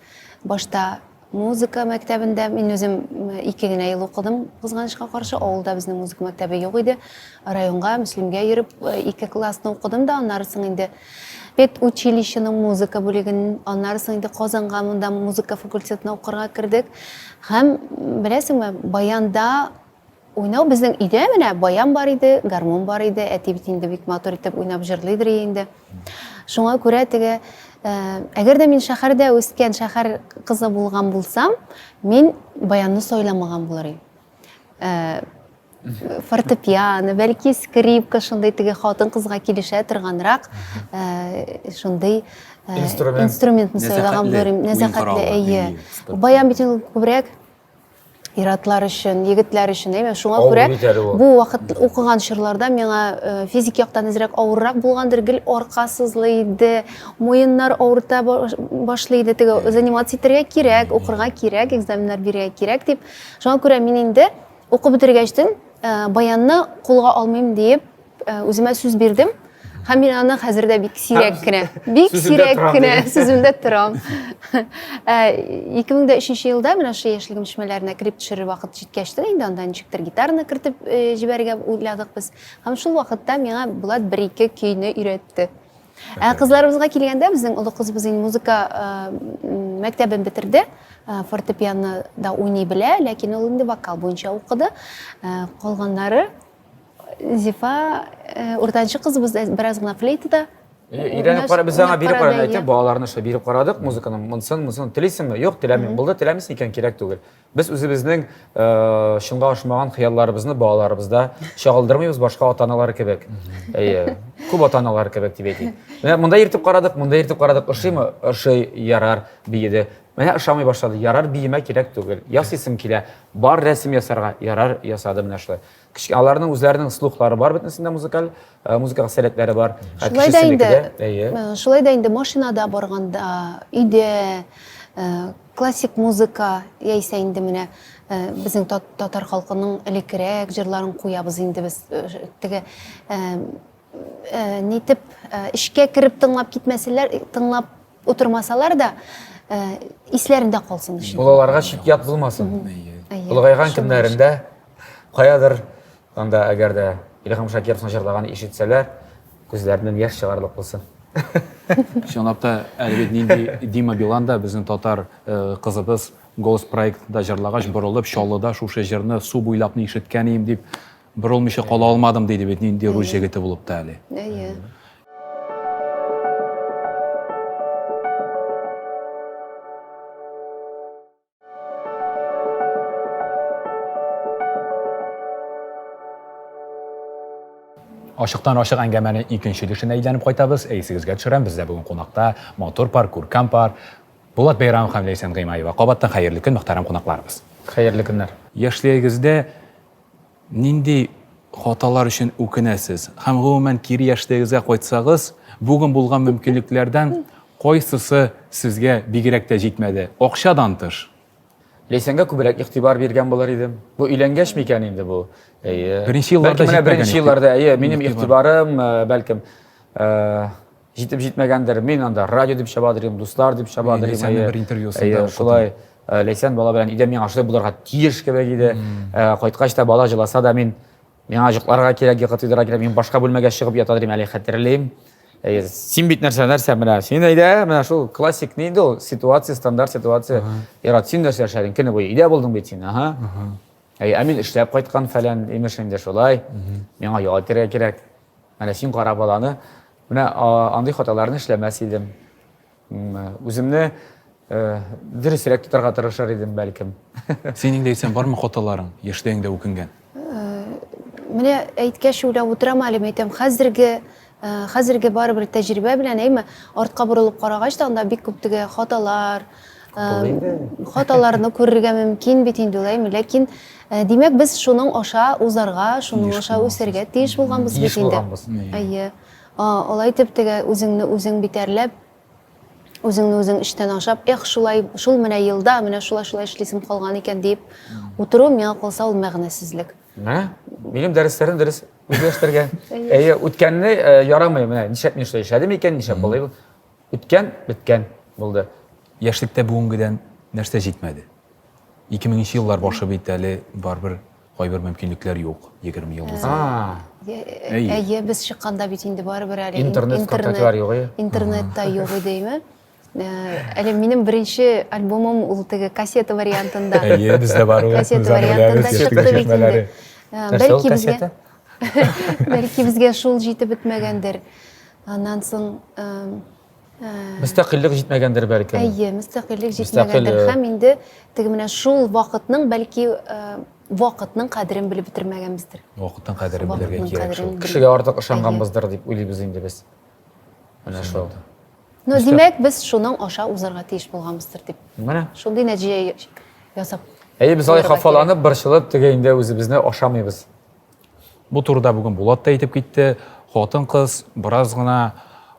S3: Башта музыка мәктәбендә мин үзем ике генә ел укыдым, кызганычка каршы, авылда безнең музыка мәктәбе юк иде. Районга, Мөслимгә йөреп ике классны укыдым да, аннары соң инде педучилищеның музыка бүлеген, аннары соң инде Казанга монда музыка факультетына укырга кердек. Һәм беләсеңме, баянда Уйнау безнең өйдә менә баян бар иде, гармун бар иде. Әти бит инде бик матур итеп уйнап җырлыйдыр инде. Шуңа күрә теге, әгәр дә мин шәһәрдә үскән шәһәр кызы булган булсам, мин баянны сайламаган булыр идем. Фортепиано, бәлки скрипка шундый теге хатын-кызга килешә торганрак, шундый инструментны сайлаган булыр идем. Нәзакәтле, әйе. Баян бит ул күбрәк ир-атлар өчен, егетләр өчен, әйме? Шуңа күрә бу вакыт укыган чорларда миңа э, физик яктан әзрәк авыррак булгандыр, гел арка сызлый иде, муеннар авырта башлый иде, теге заниматься итәргә кирәк, укырга кирәк, экзаменнар бирергә кирәк дип. Шуңа күрә мин инде укып бетергәчтен э, баянны кулга алмыйм диеп Э, үземә сүз бирдем һәм мин аны хәзер дә бик сирәк кенә бик сирәк кенә сүземдә торам 2003 э, елда менә шушы яшьлегем чишмәләренә клип төшерер вакыт җиткәч тә инде анда ничектер гитараны кертеп э, җибәрергә уйладык без һәм шул вакытта миңа Булат бер-ике көйне өйрәтте. Ә кызларыбызга килгәндә, безнең олы кызыбыз инде музыка мәктәбен бетерде, фортепиано да уйный белә, ләкин ул инде вокал буенча укыды. Калганнары Зифа, э, уртанчы кызыбыз бераз гына флейтада.
S2: Өйрәнеп кара, без аңа биреп карадык, әйтәм, балаларны шулай биреп карадык, музыканың монсын, монсын телисеңме? Юк, теләмим. Булды, теләмисең икән, кирәк түгел. Без үзебезнең э, чынга ашмаган хыялларыбызны балаларыбызда чагылдырмыйбыз башка ата-аналар кебек. Әйе, күп ата-аналар кебек дип әйтик. Менә монда йөртеп карадык, монда йөртеп карадык, ошыймы? Ошый, ярар, биеде. Менә ошамый башлады, ярар, биемә кирәк түгел. Ясыйсым килә, бар рәсем ясарга, ярар, ясады менә шулай. Кечкенә аларның үзләренең слухлары бар бөтенесендә музыкаль, э, музыкага сәләтләре бар. Ә
S3: Шулай да инде,
S2: әйе.
S3: Э, шулай да инде машинада барганда, өйдә э, классик музыка яисә инде менә безнең татар халкының элеккерәк җырларын куябыз инде без теге нитеп эчкә кереп тыңлап китмәсәләр, тыңлап утырмасалар да, исләрендә калсын өчен.
S2: Балаларга чит-ят булмасын. Олыгайган көннәрендә каядыр анда әгәр дә Илһам Шакировның җырлаганын ишетсәләр, күзләреннән яшь чыгарлык булсын.
S1: Чынлап та, әле бит нинди Дима Билан да безнең татар э, кызыбыз Голос проектында җырлагач, борылып Чаллыда шушы җырны су буйлапны ишеткән идем дип борылмыйча кала алмадым диде бит нинди рус җегете булып та әле.
S3: Әйе.
S1: Ачыктан ачык әңгәмәнең икенче өлешенә әйләнеп кайтабыз. Ә исегезгә төшерәм, бездә бүген кунакта матур пар, күркәм пар Булат Бәйрамов һәм Ләйсән Гыймаева. Кабаттан хәерле көн, мөхтәрәм кунакларыбыз.
S2: Хәерле көннәр.
S1: Яшьлегегездә нинди хаталар өчен үкенәсез? Һәм гомумән кире яшьлегегезгә кайтсагыз, бүген булган мөмкинлекләрдән кайсысы сезгә бигрәк тә җитмәде? Акчадан тыш.
S2: Ләйсәнгә күбрәк игътибар биргән булыр идем. Бу өйләнгәч микән инде бу?
S1: Әйе. Беренче елларда
S2: җитмәгән. Беренче елларда, әйе, минем игътибарым, э, бәлкем, э, җитеп җитмәгәндер. Мин анда радио дип чабадыр идем, дуслар дип чабадыр идем.
S1: Ләйсәннең бер интервьюсында
S2: шулай э, Ләйсән бала белән өйдә миңа шулай булырга тиеш кебек иде. Кайткач та бала җыласа да мин Миңа йокларга кирәк, йокы туйдырырга кирәк. Мин башка бүлмәгә чыгып ята дим, әле хәтерлим. Әйе, син бит нәрсә, нәрсә менә. Син әйдә, менә шул классик ни инде ул, ситуация, стандарт ситуация. Ират, син нәрсә эшләдең? Көне буе өйдә булдың бит син, аһа. Әйе, ә мин эшләп кайткан фәлән, имеш инде шулай. Миңа ял итәргә кирәк. Менә син кара баланы. Менә андый хаталарны эшләмәс идем. Үземне дөресрәк тотарга тырышыр идем, бәлкем.
S1: Синең дә исән бармы хаталарың, яшьлегеңдә үкенгән?
S3: Менә әйткәч уйлап утырам әле, әйтәм, хәзерге хәзерге барыбер тәҗрибә белән, әйме, артка борылып карагач та анда бик күп теге хаталар, хаталарны күрергә мөмкин бит инде ул, әйме, ләкин димәк без шуның аша узарга, шуның аша үсәргә тиеш булганбыз бит инде. Әйе. Алай итеп теге үзеңне үзең битәрләп, үзеңне үзең эчтән ашап, эх, шулай, шул менә елда менә шулай-шулай эшлисем калган икән диеп утыру, миңа калса, ул мәгънәсезлек.
S2: Менә, минем дәресләрем дөрес үзләштергән. Әйе, үткәнне э, ярамый, менә нишләп мин шулай эшләдем икән, нишләп болай Үткән, беткән булды.
S1: Яшьлектә бүгенгедән нәрсә җитмәде? 2000 нче еллар башы бит әле барыбер кайбер мөмкинлекләр юк, 20 ел узды.
S3: Әйе, без чыкканда бит инде барыбер әле
S2: интернет, ВКонтактелар юк
S3: иде. Интернет та юк иде, әйме? Әле минем беренче альбомым ул теге кассета вариантында.
S1: Әйе, бездә бар ул.
S3: Кассета вариантында чыкты бит инде. Бәлки безгә Бәлки безгә шул җитеп бетмәгәндер. Аннан соң
S2: Мөстәкыйльлек җитмәгәндер бәлкем.
S3: Әйе, мөстәкыйльлек җитмәгәндер. Һәм инде теге менә шул вакытның бәлки вакытның кадерен белеп бетермәгәнбездер.
S1: Вакытның кадерен белергә кирәк шул.
S2: Кешегә артык ышанганбыздыр дип уйлыйбыз инде без. Менә шул.
S3: Ну, димәк, без шуның аша узарга тиеш булганбыздыр дип.
S2: Менә.
S3: Шундый нәтиҗә ясап.
S2: Әйе, без алай хафаланып, борчылып, теге инде үзебезне ашамыйбыз.
S1: Бу турыда бүген Булат та әйтеп китте. Хатын-кыз бераз гына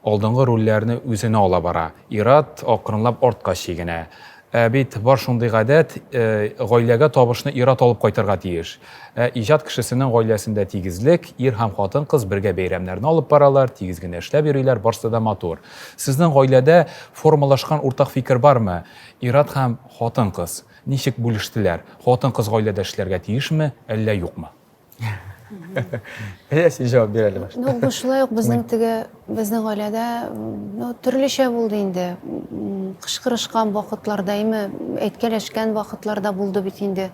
S1: алдынгы рольләрне үзенә ала бара. Ир-ат акрынлап артка чигенә. Ә бит бар шундый гадәт, э, гаиләгә табышны ир-ат алып кайтырга тиеш. Ә иҗат кешесенең гаиләсендә тигезлек, ир һәм хатын-кыз бергә бәйрәмнәрне алып баралар, тигез генә эшләп йөриләр, барсы да матур. Сезнең гаиләдә формалашкан уртак фикер бармы? Ир-ат һәм хатын-кыз ничек бүлештеләр? Хатын-кыз гаиләдә эшләргә тиешме, әллә юкмы?
S2: Әйдә, син җавап бир әле
S3: башта. Ну, бу шулай ук безнең теге, безнең гаиләдә, ну, төрлечә булды инде. Кычкырышкан вакытларда, әйме, әйткәләшкән вакытларда булды бит инде.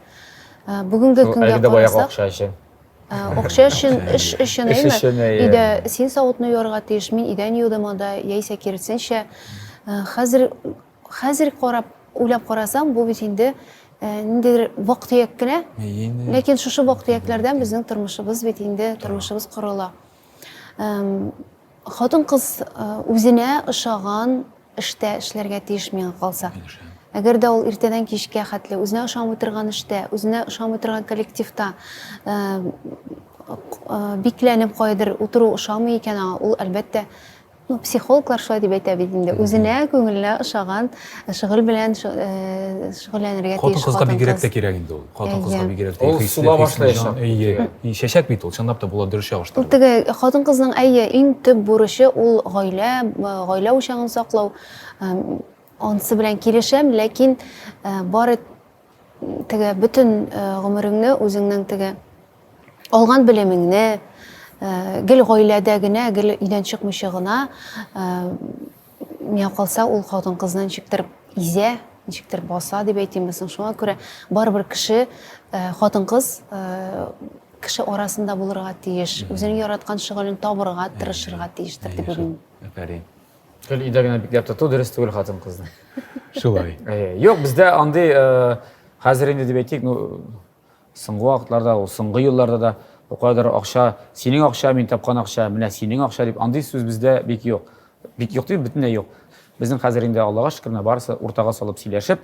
S3: Э, бүгенге көнгә
S2: Әлеге дә баягы акча өчен.
S3: Э, акча өчен, эш өчен, әйме? Өйдә син савытны юарга тиеш, мин идән юдым анда, яисә киресенчә. Э, хәзер Хәзер карап, уйлап карасаң, бу бит инде э, ниндидер вак-төяк кенә. Ләкин шушы вак-төякләрдән безнең тормышыбыз бит инде, тормышыбыз корыла. Хатын-кыз э, үзенә ошаган эштә эшләргә тиеш миңа калса. Әгәр дә ул иртәдән кичкә хәтле үзенә ошамый торган эштә, үзенә ошамый торган коллективта э, бикләнеп кайдыр утыру ошамый икән аңа, ул әлбәттә Ну, психологлар шулай дип әйтә бит инде. Үзенә, күңеленә ошаган шөгыль белән шөгыльләнергә тиеш.
S1: Хатын-кызга бигрәк тә кирәк инде ул. Хатын-кызга бигрәк тә.
S2: Ул сула башлаячак.
S1: Әйе. Чәчәк бит ул, чынлап та була дөрес чагыштыру.
S3: Ул теге хатын-кызның әйе, иң төп бурычы ул гаилә, гаилә учагын саклау. Ансы белән килешәм, ләкин бары теге бөтен гомереңне үзеңнең теге алган белемеңне, Гел гаиләдә генә, гел өйдән чыкмыйча гына, миңа калса, ул хатын-кызны ничектер изә, ничектер баса дип әйтимме соң. Шуңа күрә барыбер кеше, хатын-кыз кеше арасында булырга тиеш, үзенең яраткан шөгылен табырга тырышырга тиештер дип уйлыйм.
S1: Афәрин.
S2: Гел өйдә генә бикләп тоту дөрес түгел хатын-кызны.
S1: Шулай.
S2: Юк, бездә андый хәзер инде дип әйтик, ну, Соңгы вакытларда, ул соңгы елларда да бу кадәр акча, синең акча, мин тапкан акча, менә синең акча дип, андый сүз бездә бик юк. Бик юк дип, бөтенләй юк. Безнең хәзер инде Аллага шөкер, менә барысы уртага салып сөйләшеп,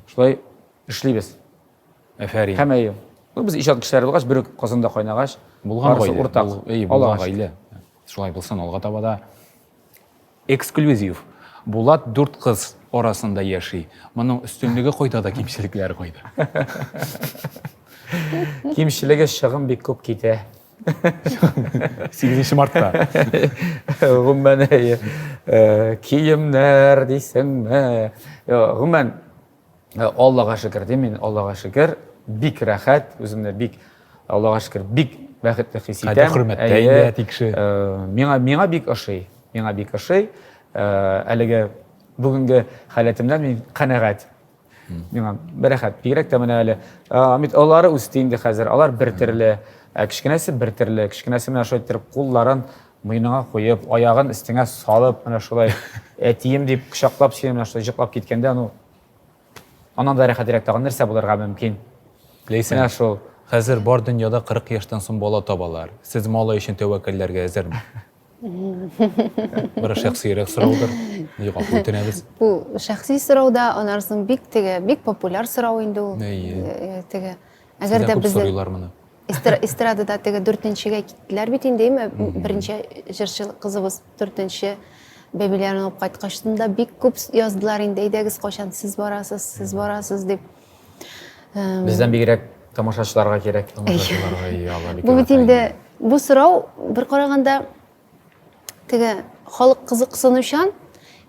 S2: шулай эшлибез.
S1: Афәрин.
S2: Һәм әйе. Ну, без иҗат кешеләре булгач, бер үк казанда кайнагач,
S1: булган
S2: барысы
S1: гаилә.
S2: уртак.
S1: Әйе, булган
S2: Аллага шөкер.
S1: гаилә. Шулай булсын, алга таба да. Эксклюзив. Булат дүрт кыз арасында яши. Моның өстенлеге кайда да кимчелекләре кайда?
S2: Кимчелеге чыгым бик күп китә.
S1: 8 мартта.
S2: Гомумән, әйе. Э, киемнәр дисеңме? Гомумән, Э, Аллага шөкер дим мин, Аллага шөкер, бик рәхәт, үземне бик Аллага шөкер, бик бәхетле хис итәм.
S1: Кадер хөрмәттә инде әти кеше.
S2: Э, миңа миңа бик ошый. Миңа бик ошый. Э, әлеге бүгенге халәтемнән мин канәгать. Миңа рәхәт. Бигрәк тә менә әле Амит алары үсте инде хәзер. Алар бер төрле, ә кечкенәсе бер төрле. Кечкенәсе менә шулай иттереп кулларын муеныңа куеп, аягын өстеңә салып, менә шулай әтием дип кочаклап сине менә шулай җыклап киткәндә, ну, аннан да рәхәтрәк тагын нәрсә булырга мөмкин?
S1: Ләйсән,
S2: Менә шул.
S1: Хәзер бар дөньяда 40 яшьтән соң бала табалар. Сез малай өчен тәвәккәлләргә әзерме? Бер шәхсирәк сораудыр. Ни гафу үтенәбез.
S3: Бу шәхси сорау да, аннан соң бик теге, бик популяр сорау инде ул.
S1: Әйе.
S3: Э, теге. Әгәр
S1: Сездән
S3: дә
S1: күп
S3: безнең
S1: сорыйлар моны.
S3: Эстрадада теге дүртенчегә киттеләр бит инде, әйме? Беренче җырчы кызыбыз дүртенче бәбиләрен алып кайткач да бик күп яздылар инде, әйдәгез, кайчан сез барасыз, сез барасыз дип.
S2: Бездән бигрәк тамашачыларга кирәк.
S1: Тамашачыларга, иә, алар бик
S3: Бу бит
S1: ярата
S3: инде бу сорау бер караганда теге халык кызыксынучан,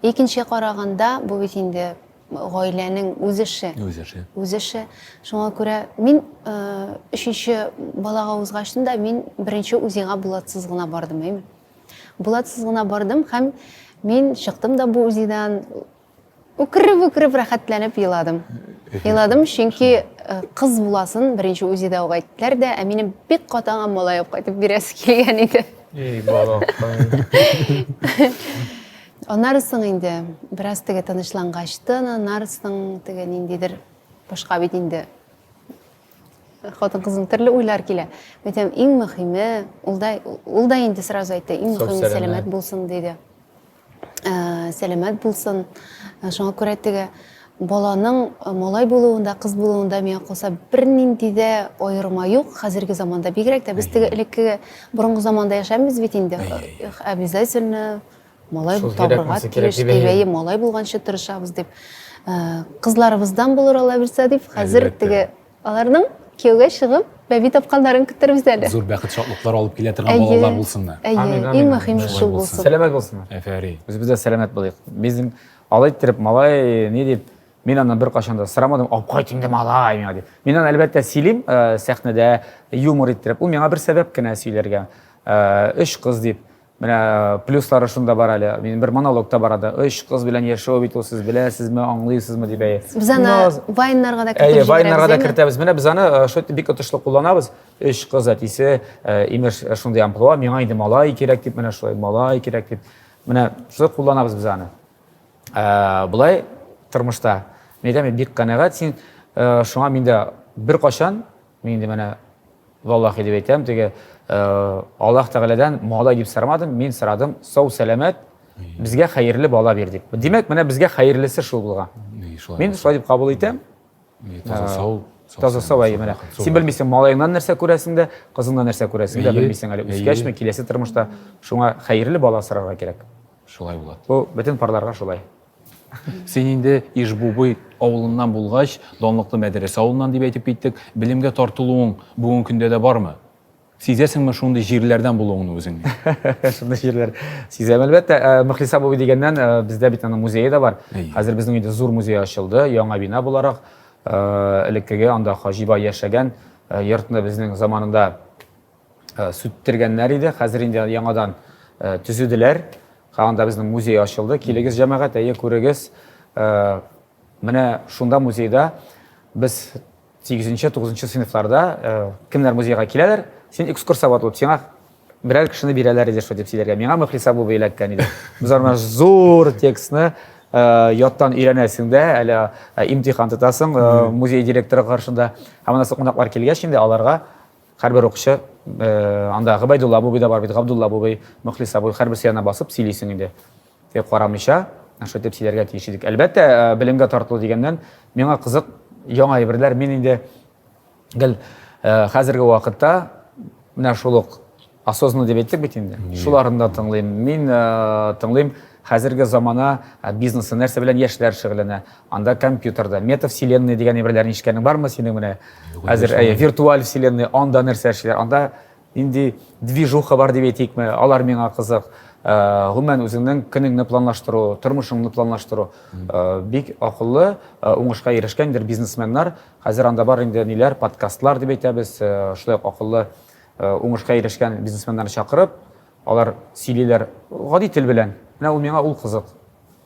S3: икенче караганда бу бит инде гаиләнең үз эше.
S1: Үз эше.
S3: Үз эше. Шуңа күрә мин өченче балага узгачтын да мин беренче УЗИга Булатсыз гына бардым, әйме? Булатсыз гына бардым һәм мин чыктым да бу УЗИдан үкереп-үкереп рәхәтләнеп еладым. Еладым, чөнки кыз буласын беренче УЗИда ук әйттеләр дә, ә минем бик каты аңа малай алып кайтып бирәсе килгән иде.
S2: Эй, балакай.
S3: Аннары соң инде бераз теге тынычлангачтын, аннары соң теге ниндидер башка бит инде хатын-кызның төрле уйлар килә. Әйтәм, иң мөһиме, ул да, ул да инде сразу әйтте, иң мөһиме сәламәт булсын диде. Ә, сәламәт булсын. Ә, шуңа күрә теге баланың э, малай булуында, кыз булуында миңа калса бернинди дә аерма юк хәзерге заманда. Бигрәк тә без теге элеккеге борынгы заманда яшәмибез бит инде. Обязательно малай
S2: Шул
S3: табырга
S2: кирәк, кирәк
S3: тиеш
S2: дип,
S3: дип,
S2: әйе.
S3: әйе, малай булганчы тырышабыз дип. Э, Кызларыбыздан булыр ала бирсә дип, хәзер
S1: Әлбәттә.
S3: теге аларның кияүгә чыгып, бәби тапканнарын көттербез әле.
S1: Зур бәхет шатлыклар алып килә торган
S3: Әйе,
S1: балалар булсыннар.
S3: Әйе,
S2: Амин,
S3: иң
S2: амин,
S3: мөһиме
S2: амин.
S3: шул булсын.
S2: Сәламәт булсыннар.
S1: Әфәрин.
S2: Үзебез дә сәламәт булыйк. Безнең алай иттереп малай ни дип, мин аннан беркайчан да сорамадым, алып кайт инде малай миңа дип. Мин аны әлбәттә сөйлим, э, сәхнәдә юмор иттереп. Ул миңа бер сәбәп кенә сөйләргә. Э, өч кыз дип. Менә плюслары шунда бар әле. Минем бер монолог та бар анда. Өч кыз белән яшәү бит ул, сез беләсезме, аңлыйсызмы дип әйе.
S3: Без аны вайннарга да кертеп
S2: Әйе, вайннарга да
S3: җибәрәбез,
S2: кертәбез. Менә без аны э, шулай итеп бик отышлы кулланабыз. Өч кыз әтисе, э, имеш, э, шундый амплуа, миңа инде малай кирәк дип, менә шулай малай кирәк дип. Менә шулай кулланабыз без аны. Ә, болай тормышта, мин әйтәм, бик канәгать син, шуңа мин дә беркайчан, мин инде менә валлахи дип әйтәм, теге Аллаһ Тәгаләдән малай дип сорамадым, мин сорадым, сау сәламәт, безгә хәерле бала бир дип. Димәк, менә безгә хәерлесе шул булган. Мин шулай дип кабул итәм.
S1: Таза сау.
S2: Таза сау, әйе, менә. Син белмисең, малаеңнан нәрсә күрәсең дә, кызыңнан нәрсә күрәсең дә белмисең әле. Үскәчме, киләсе тормышта шуңа хәерле бала сорарга кирәк.
S1: Шулай була.
S2: Бу бөтен парларга шулай.
S1: Син инде Ижбубый авылыннан булгач, данлыклы мәдрәсә авылыннан дип әйтеп киттек, белемгә тартылуың бүгенге көндә дә бармы? Сизәсеңме шундый җирләрдән булуыңны үзеңнең?
S2: Шундый җирләр сизәм, әлбәттә. Э, Мөхлиса бабай дигәннән, э, бездә бит аның музее да бар. Хәзер безнең өйдә зур музей ачылды, яңа бина буларак. Э, элеккеге анда Хаҗиба яшәгән йортны безнең заманында. Сүттергәннәр иде, хәзер инде яңадан төзеделәр. Һәм анда безнең музей ачылды. Килегез, җәмәгать, әйе, күрегез. Менә шунда музейда без 8-9 сыйныфларда кемнәр музейга киләләр, син экскурсовод булып, сиңа берәр кешене бирәләр иде шул дип сөйләргә. Миңа Мөхлисә бабай эләккән иде. Без аны зур текстны яттан өйрәнәсең дә, әле имтихан тотасың музей директоры каршында. Һәм аннан соң кунаклар килгәч инде аларга һәрбер укучы анда Гобәйдулла бабай да бар бит, Габдулла бабай, Мөхлис абый, һәрберсе янына басып сөйлисең инде. Тик карамыйча, шулай итеп сөйләргә тиеш идек. Әлбәттә, белемгә тартылу дигәннән, миңа кызык яңа әйберләр. Мин инде гел хәзерге вакытта менә шул ук осознанно дип әйттек бит инде. Шуларын да тыңлыйм. Мин тыңлыйм хәзерге замана бизнесы нәрсә белән яшьләр шөгыльләнә. Анда компьютерда метавселенная дигән әйберләрне ишеткәнең бармы синең менә? Хәзер әйе, виртуаль вселенная, анда нәрсә эшлиләр? Анда нинди движуха бар дип әйтикме? Алар миңа кызык. Гомумән үзеңнең көнеңне планлаштыру, тормышыңны планлаштыру бик акыллы, уңышка ирешкәндер бизнесменнар. Хәзер анда бар инде ниләр, подкастлар дип әйтәбез, шулай ук акыллы уңышка ирешкән бизнесменнарны чакырып, алар сөйлиләр гади тел белән. Менә ул миңа ул кызык.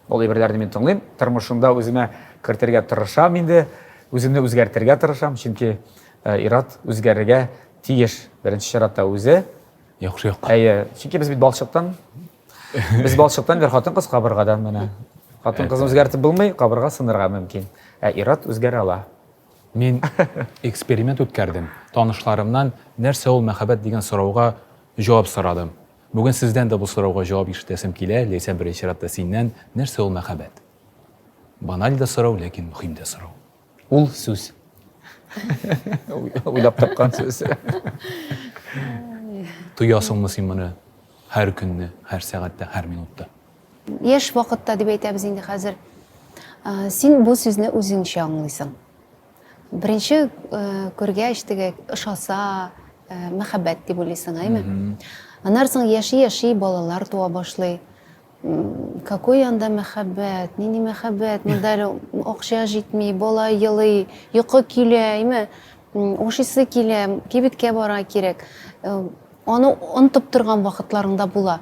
S2: Ул әйберләрне мин тыңлыйм, тормышымда үземә кертергә тырышам инде, үземне үзгәртергә тырышам, чөнки ир-ат үзгәрергә тиеш, беренче чиратта үзе.
S1: Яхшы якка.
S2: Әйе, чөнки без бит балчыктан. Без балчыктан, бер хатын-кыз кабыргадан менә. Хатын-кызны үзгәртеп булмый, кабырга сынырга мөмкин. Ә ир-ат үзгәрә ала.
S1: Мин эксперимент үткәрдем. Танышларымнан нәрсә ул мәхәббәт дигән сорауга җавап сорадым. Бүген сездән дә бу сорауга җавап ишетәсем килә, Ләйсән, беренче чиратта синнән, нәрсә ул мәхәббәт? Баналь да сорау, ләкин мөһим дә сорау.
S2: Ул сүз. Уйлап тапкан сүз.
S1: Тоясыңмы син моны һәр көнне, һәр сәгатьтә, һәр минутта?
S3: Яшь вакытта дип әйтәбез инде хәзер. Син бу сүзне үзеңчә аңлыйсың. Беренче күргәч теге ошаса, мәхәббәт дип уйлыйсың, әйме? Аннан соң яши-яши балалар туа башлый. Какой анда мәхәббәт, нинди мәхәббәт, монда әле акча җитми, бала елый, йокы килә, әйме? Ашыйсы килә, кибеткә бара кирәк. Аны онытып торган вакытларың да була.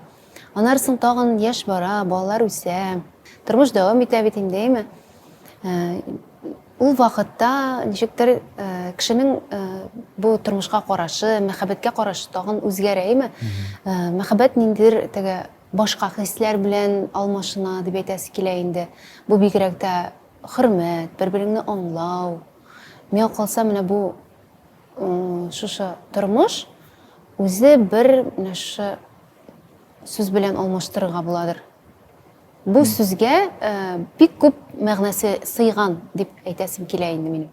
S3: Аннан соң тагын яшь бара, балалар үсә. Тормыш дәвам итә бит инде, әйме? Ул вакытта ничектер кешенең бу тормышка карашы, мәхәббәткә карашы тагын үзгәрә, әйме? Мәхәббәт ниндидер теге башка хисләр белән алмашына дип әйтәсе килә инде. Бу бигрәк тә хөрмәт, бер-береңне аңлау. Миңа калса, менә бу шушы тормыш үзе бер менә шушы сүз белән алмаштырырга буладыр. Бу сүзгә бик күп мәгънәсе сыйган дип әйтәсем килә инде минем.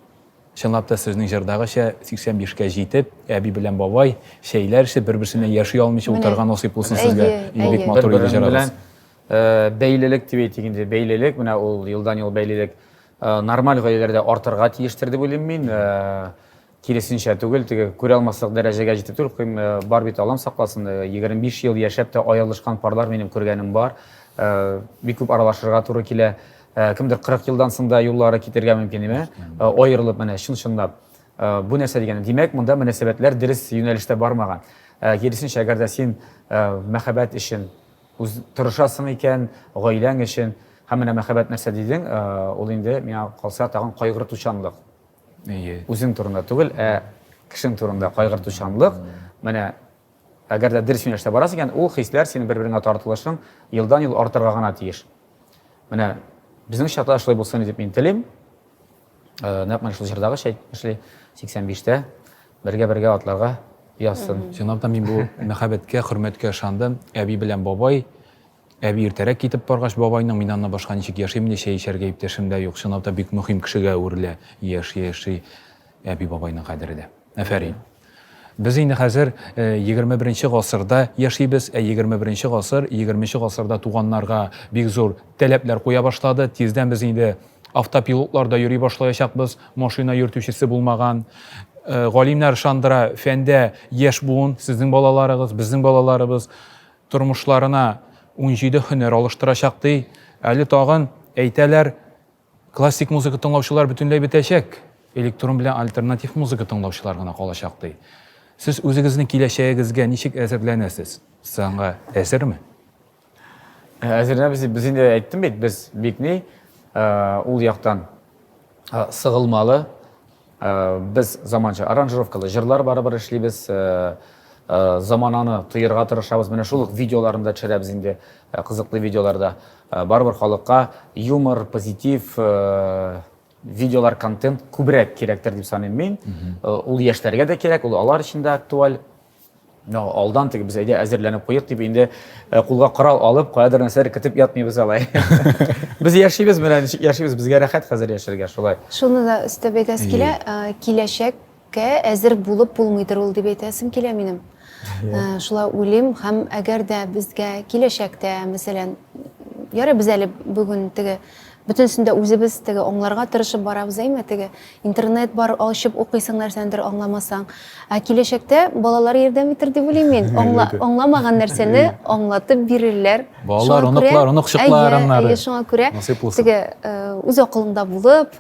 S1: Чынлап та сезнең җырдагыча 85 кә җитеп, әби белән бабай чәйләр эчеп, бер-берсенә яши алмыйча утырырга насыйп булсын сезгә. Бик матур иде җырыгыз.
S2: Бәйлелек дип әйтик инде, бәйлелек, менә ул елдан-ел бәйлелек нормаль гаиләләрдә артырга тиештер дип уйлыйм мин. Киресенчә түгел, теге күрә алмаслык дәрәҗәгә җитеп түгел, кыйм, э, бар бит Аллам сакласын, 25 ел яшәп тә аерылышкан парлар минем күргәнем бар. Э, бик күп аралашырга туры килә. Э, кемдер 40 елдан соң да юллары китергә мөмкин, име? Аерылып менә чын-чынлап. Бу нәрсә дигәне? Димәк, монда мөнәсәбәтләр дөрес юнәлештә бармаган. Киресенчә, әгәр дә син мәхәббәт өчен үз тырышасың икән, гаиләң өчен, һәм менә мәхәббәт нәрсә дидең, ул инде миңа калса тагын кайгыртучанлык.
S1: Әйе.
S2: Үзең турында түгел, ә кешең турында кайгыртучанлык. Менә әгәр дә дөрес юнәлештә барасың икән, ул хисләр синең бер-береңә тартылышың елдан-ел артырга гына тиеш. Менә безнең чакта шулай булсын дип мин телим. Э, нәкъ менә шул җырдагыча әйтмешли, 85-тә бергә-бергә атларга язсын.
S1: Чынлап та мин бу мәхәббәткә, хөрмәткә ышандым. Әби белән бабай Әби иртәрәк китеп баргач, бабайның, Мин аннан башка ничек яшим инде, чәй эчәргә иптәшем дә юк. Чынлап та бик мөһим кешегә әверелә яши-яши әби-бабайның кадере дә. Афәрин. Без инде хәзер 21 гасырда яшибез, ә 21 гасыр 20 гасырда туганнарга бик зур таләпләр куя башлады. Тиздән без инде автопилотларда йөри башлаячакбыз, машина йөртүчесе булмаган. Галимнәр ышандыра, фәндә яшь буын, сезнең балаларыгыз, безнең балаларыбыз тормышларына 17 һөнәр алыштырачак ди. Әле тагын әйтәләр, классик музыка тыңлаучылар бөтенләй бетәчәк. Электрон белән альтернатив музыка тыңлаучылар гына калачак ди. Сез үзегезнең киләчәгегезгә ничек әзерләнәсез? Сез аңа әзерме?
S2: Әзерләнәбез дип, без инде әйттем бит, без бик ни, ул яктан сыгылмалы, без заманча аранжировкалы җырлар барыбер эшлибез, замананы тоерга тырышабыз. Менә шул ук видеоларны да төшерәбез инде, кызыклы видеоларда. Барыбер халыкка юмор, позитив, видеолар, контент күбрәк кирәктер дип саныйм мин. Ул яшьләргә дә кирәк, ул алар өчен дә актуаль. Но алдан теге без әйдә әзерләнеп куйык дип инде кулга корал алып, каядыр нәрсәләр көтеп ятмыйбыз алай. Без яшибез менә ничек яшибез, безгә рәхәт хәзер яшәргә шулай.
S3: Шуны да өстәп әйтәсе килә, киләчәккә әзер булып булмыйдыр ул дип әйтәсем килә минем. Шулай уйлыйм һәм әгәр дә безгә киләчәктә, мәсәлән, ярый без әле бүген теге Бөтенесен дә үзебез теге аңларга тырышып барабыз, әйме, теге интернет бар, ачып укыйсың нәрсәнедер аңламасаң. Ә киләчәктә балалар ярдәм итер дип уйлыйм мин. Аңла, аңламаган нәрсәне аңлатып бирерләр.
S1: Балалар, оныклар, оныкчыклар
S3: аннары. Әйе, шуңа күрә теге үз акылыңда булып,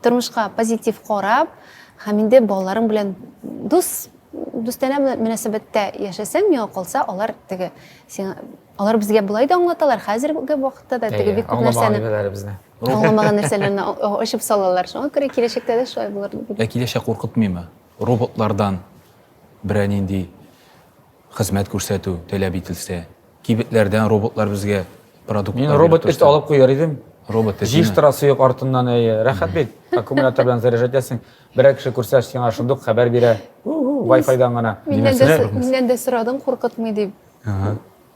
S3: тормышка позитив карап, һәм инде балаларың белән дус, дустанә мөнәсәбәттә яшәсәң, миңа калса, алар теге сиңа Алар безгә болай да аңлаталар, хәзерге вакытта да теге бик күп нәрсәне.
S2: Аңламаган
S3: Аңламаган нәрсәләрне ачып салалар. Шуңа күрә киләчәктә дә шулай булыр дип
S1: уйлыйм. Ә киләчәк куркытмыймы? Роботлардан берәр нинди хезмәт күрсәтү таләп ителсә, кибетләрдән роботлар безгә продуктлар
S2: Мин робот эт алып куяр идем. Робот эт. Җыештырасы юк артыннан, әйе. Рәхәт бит. Аккумулятор белән заряжать итәсең. Берәр кеше күрсә, сиңа шундук хәбәр бирә. Wi-Fi-дан гына.
S3: Миннән дә сорадың, куркытмый дип.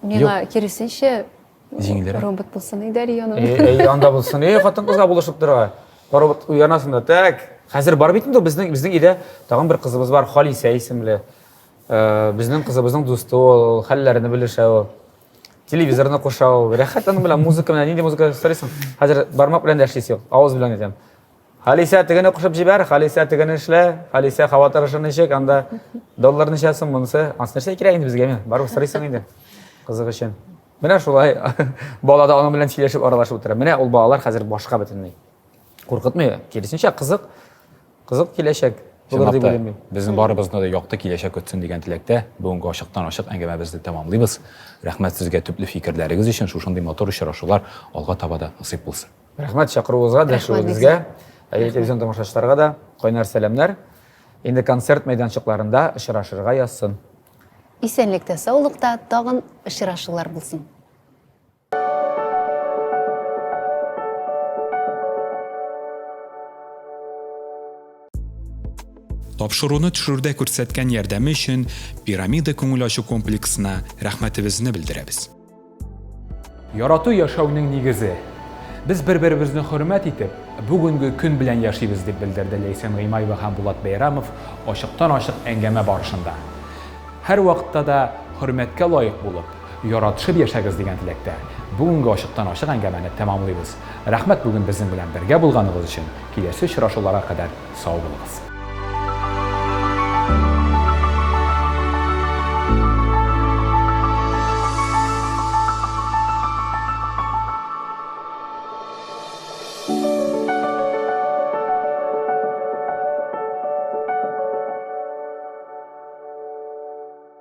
S3: Миңа киресенчә
S1: җиңелрәк.
S3: Робот булсын иде әле янымда.
S2: Әй, анда булсын. Эй, хатын-кызга булышып тора. Робот уянасың да, так. Хәзер бар бит инде безнең безнең өйдә тагын бер кызыбыз бар, Халисә исемле. Э, безнең кызыбызның дусты ул, хәлләрне белешә ул. Телевизорны куша ул. Рәхәт аның белән музыка белән нинди музыка сорыйсың? Хәзер бармак белән дә эшлисе юк, авыз белән әйтәм. Халисә, тегене кушып җибәр, Халисә, тегене эшлә, Халисә, һава торышы ничек, анда доллар ничә сум, монысы, анысы нәрсә кирәк инде безгә, мин, барыбер сорыйсың инде, кызык өчен. Менә шулай, бала да аның белән сөйләшеп, аралашып утыра. Менә ул балалар хәзер башка бөтенләй. Куркытмый, киресенчә, кызык, кызык киләчәк
S1: булыр дип уйлыйм мин. Безнең барыбызны да якты киләчәк көтсен дигән теләктә, бүгенге ачыктан-ачык әңгәмәбезне тәмамлыйбыз. Рәхмәт сезгә төпле фикерләрегез өчен, шушындый матур очрашулар алга таба да насыйп булсын.
S2: Рәхмәт чакыруыгызга, дәшүегезгә. Әйе, телевизион тамашачыларга да кайнар сәламнәр. Инде концерт мәйданчыкларында очрашырга язсын.
S3: Исәнлектә, саулыкта тагын очрашулар булсын.
S1: Тапшыруны төшерүдә күрсәткән ярдәме өчен Пирамида күңел ачу комплексына рәхмәтебезне белдерәбез. Ярату яшәүнең нигезе. Без бер-беребезне хөрмәт итеп, бүгенге көн белән яшибез, дип белдерде Ләйсән Гыймаева һәм Булат Бәйрәмов ачыктан-ачык әңгәмә барышында. Һәрвакытта да хөрмәткә лаек булып, яратышып яшәгез дигән теләктә, бүгенге ачыктан-ачык әңгәмәне тәмамлыйбыз. Рәхмәт бүген безнең белән бергә булганыгыз өчен, киләсе очрашуларга кадәр сау булыгыз.